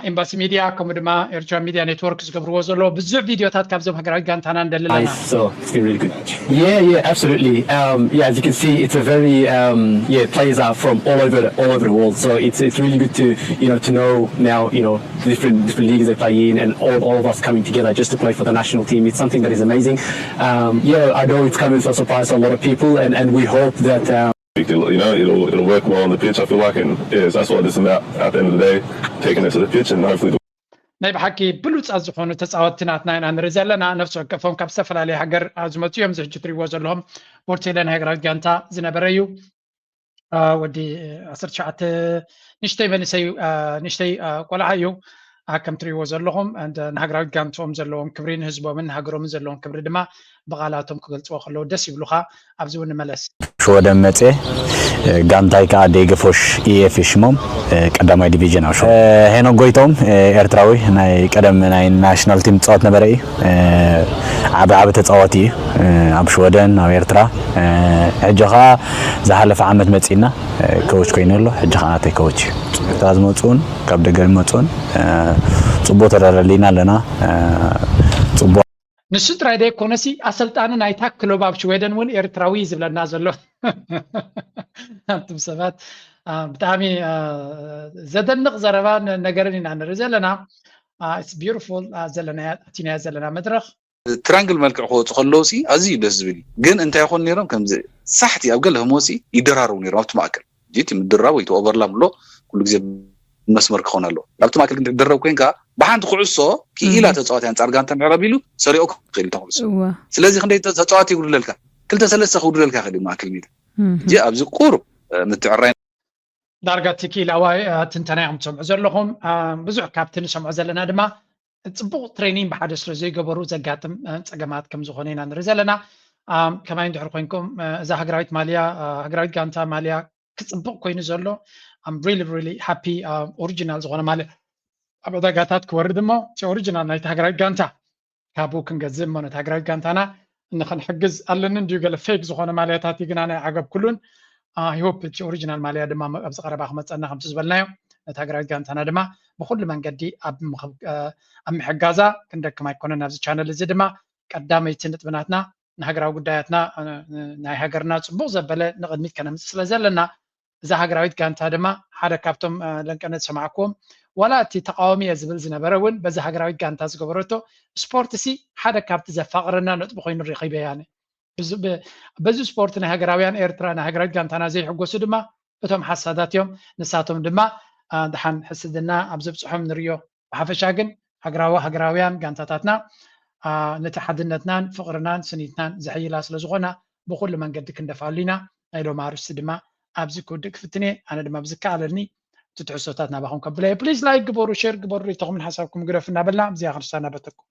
ኤምባሲ ሚድያ ከምኡ ድማ ኤርትራ ሚድያ ኔትወርክ ዝገብርዎ ዘሎ ብዙሕ ቪድዮታት ካብዞም ሃገራዊት ጋንታና እንደልለና። Nice. So it's been really good. Yeah, yeah, absolutely. Um, yeah, as you can see, it's a very um, yeah. Players are from all over all over the world, so it's it's really good to you know to know now you know different different leagues they play in, and all, all of us coming together just to play for the national team. It's something that is amazing. Um, yeah, I know it's coming as a surprise to a lot of people, and, and we hope that. Um, You know, it'll it'll work well on the pitch. I feel like, and yeah, that's what it's about. At the end of the day, taking it to the pitch and hopefully. ናይ ብሓቂ ብሉፃት ዝኾኑ ተፃወትቲ ናትና ኢና ንርኢ ዘለና። ነፍሲ ወከፎም ካብ ዝተፈላለየ ሃገር ዝመፁ እዮም። እዚ ሕጂ ትሪእዎ ዘለኹም ቦርቴለ ናይ ሃገራዊት ጋንታ ዝነበረ እዩ። ወዲ ዓሰርተ ትሽዓተ ንእሽተይ መንእሰይ ንእሽተይ ቆልዓ እዩ። ከም ትሪእዎ ዘለኹም ንሃገራዊት ጋንትኦም ዘለዎም ክብሪ ንህዝቦምን ንሃገሮምን ዘለዎም ክብሪ ድማ ብቓላቶም ክገልፅዎ ከለዉ ደስ ይብሉኻ። ኣብዚ እውን ንመለስ። ሽወደን መፅየ። ጋንታይ ከዓ ዴገፎሽ ኢኤፍ ይሽሞም። ቀዳማይ ዲቪዥን ኣብ ሽወደን። ሄኖክ ጎይቶም ኤርትራዊ ናይ ቀደም ናይ ናሽናል ቲም ዝፃወት ነበረ እዩ። ዓቢ ዓቢ ተፃዋቲ እዩ ኣብ ሽወደን ኣብ ኤርትራ። ሕጂ ከዓ ዝሓለፈ ዓመት መፂና ኮች ኮይኑ ኣሎ። ሕጂ ከዓ ናተይ ኮች እዩ። ካብ ዝመፁን ካብ ደገ ዝመፁን ፅቡቅ ተዳለሊና ኣለና። ፅቡቅ ንሱ ጥራይ ደይኮነሲ ኣሰልጣኒ ናይታ ክለብ ኣብ ሽወደን እውን ኤርትራዊ እዩ ዝብለና ዘሎ። ኣንቱም ሰባት ብጣዕሚ ዘደንቕ ዘረባን ነገርን ኢና ንርኢ ዘለና። It's beautiful ዘለናያ ኣቲናያ ዘለና መድረኽ ትራንግል መልክዕ ክወፁ ከለዉ ሲ ኣዝዩ ደስ ዝብል እዩ። ግን እንታይ ይኾኑ ነይሮም ከምዚ ሳሕቲ ኣብ ገለ ህሞት ሲ ይደራረቡ ነይሮም ኣብቲ ማእከል። እቲ ምድራብ ወይ ኦቨርላፕ ኣሎ ኩሉ ግዜ መስመር ክኾን ኣለዎ። ኣብቲ ማእከል ግን ትደረብ ኮይንካ ብሓንቲ ኩዕሶ ክኢላ ተፃዋቲ ኣንፃር ጋንታ ምዕራብ ኢሉ ሰሪኦ ክኽእል እዩ ኩዕሶ። ስለዚ ክንደይ ተፃዋቲ ይጉድለልካ ክልተ ሰለስተ ክጉድለልካ ይኽእል እዩ ማእከል ሜዳ። እዚ ኣብዚ ቁሩብ ምትዕራይ ዳርጋ እቲ ክኢላዋይ ትንተና ኢኹም ትሰምዑ ዘለኹም። ብዙሕ ካብቲ ንሰምዖ ዘለና ድማ ፅቡቕ ትሬኒንግ ብሓደ ስለ ዘይገበሩ ዘጋጥም ፀገማት ከም ዝኾነ ኢና ንርኢ ዘለና። ከማይ እንድሕር ኮይንኩም እዛ ሃገራዊት ማልያ ሃገራዊት ጋንታ ማልያ ክፅብቕ ኮይኑ ዘሎ I'm really really happy። ኦሪጂናል ዝኾነ ማልያ ኣብ ዕዳጋታት ክወርድ እሞ እቲ ኦሪጂናል ናይቲ ሃገራዊት ጋንታ ካብኡ ክንገዝእ እሞ ነቲ ሃገራዊት ጋንታና ንኽንሕግዝ ኣለኒ እንድዩ። ገለ ፌክ ዝኾነ ማልያታት እዩ ግና ናይ ዓገብ ኩሉን። I hope እቲ ኦሪጂናል ማልያ ድማ ኣብዚ ቀረባ ክመፀና ከምቲ ዝበልናዮ ነቲ ሃገራዊት ጋንታና ድማ ብኩሉ መንገዲ ኣብ ምሕጋዛ ክንደክም ኣይኮነን። ኣብዚ ቻነል እዚ ድማ ቀዳመይቲ ነጥቢ ናትና ንሃገራዊ ጉዳያትና ናይ ሃገርና ፅቡቕ ዘበለ ንቕድሚት ከነምፅእ ስለ ዘለና እዛ ሃገራዊት ጋንታ ድማ ሓደ ካብቶም ለንቀነ ዝሰማዕክዎም ዋላ እቲ ተቃዋሚ እየ ዝብል ዝነበረ እውን በዛ ሃገራዊት ጋንታ ዝገበረቶ ስፖርት ሲ ሓደ ካብቲ ዘፋቅረና ነጥቢ ኮይኑ ረኺበያ። በዚ ስፖርት ናይ ሃገራውያን ኤርትራ ናይ ሃገራዊት ጋንታና ዘይሕጎሱ ድማ እቶም ሓሳዳት እዮም። ንሳቶም ድማ ድሓን ሕስድና ኣብ ዘብፅሖም ንርዮ። ብሓፈሻ ግን ሃገራዊ ሃገራውያን ጋንታታትና ነቲ ሓድነትናን ፍቅርናን ስኒትናን ዘሕይላ ስለ ዝኾና ብኩሉ መንገዲ ክንደፋሉ ኢና። ናይ ሎም ኣርእስቲ ድማ ኣብዚ ክውድእ ክፍትን እየ። ኣነ ድማ ብዝከኣለኒ እቲ ትሕዝቶታት ናባኹም ከብለ እየ። ፕሊዝ ላይክ ግበሩ፣ ሼር ግበሩ፣ ርእይቶኹምን ሓሳብኩም ግደፉ እናበልና ኣብዚኣ ክንሰናበተኩም።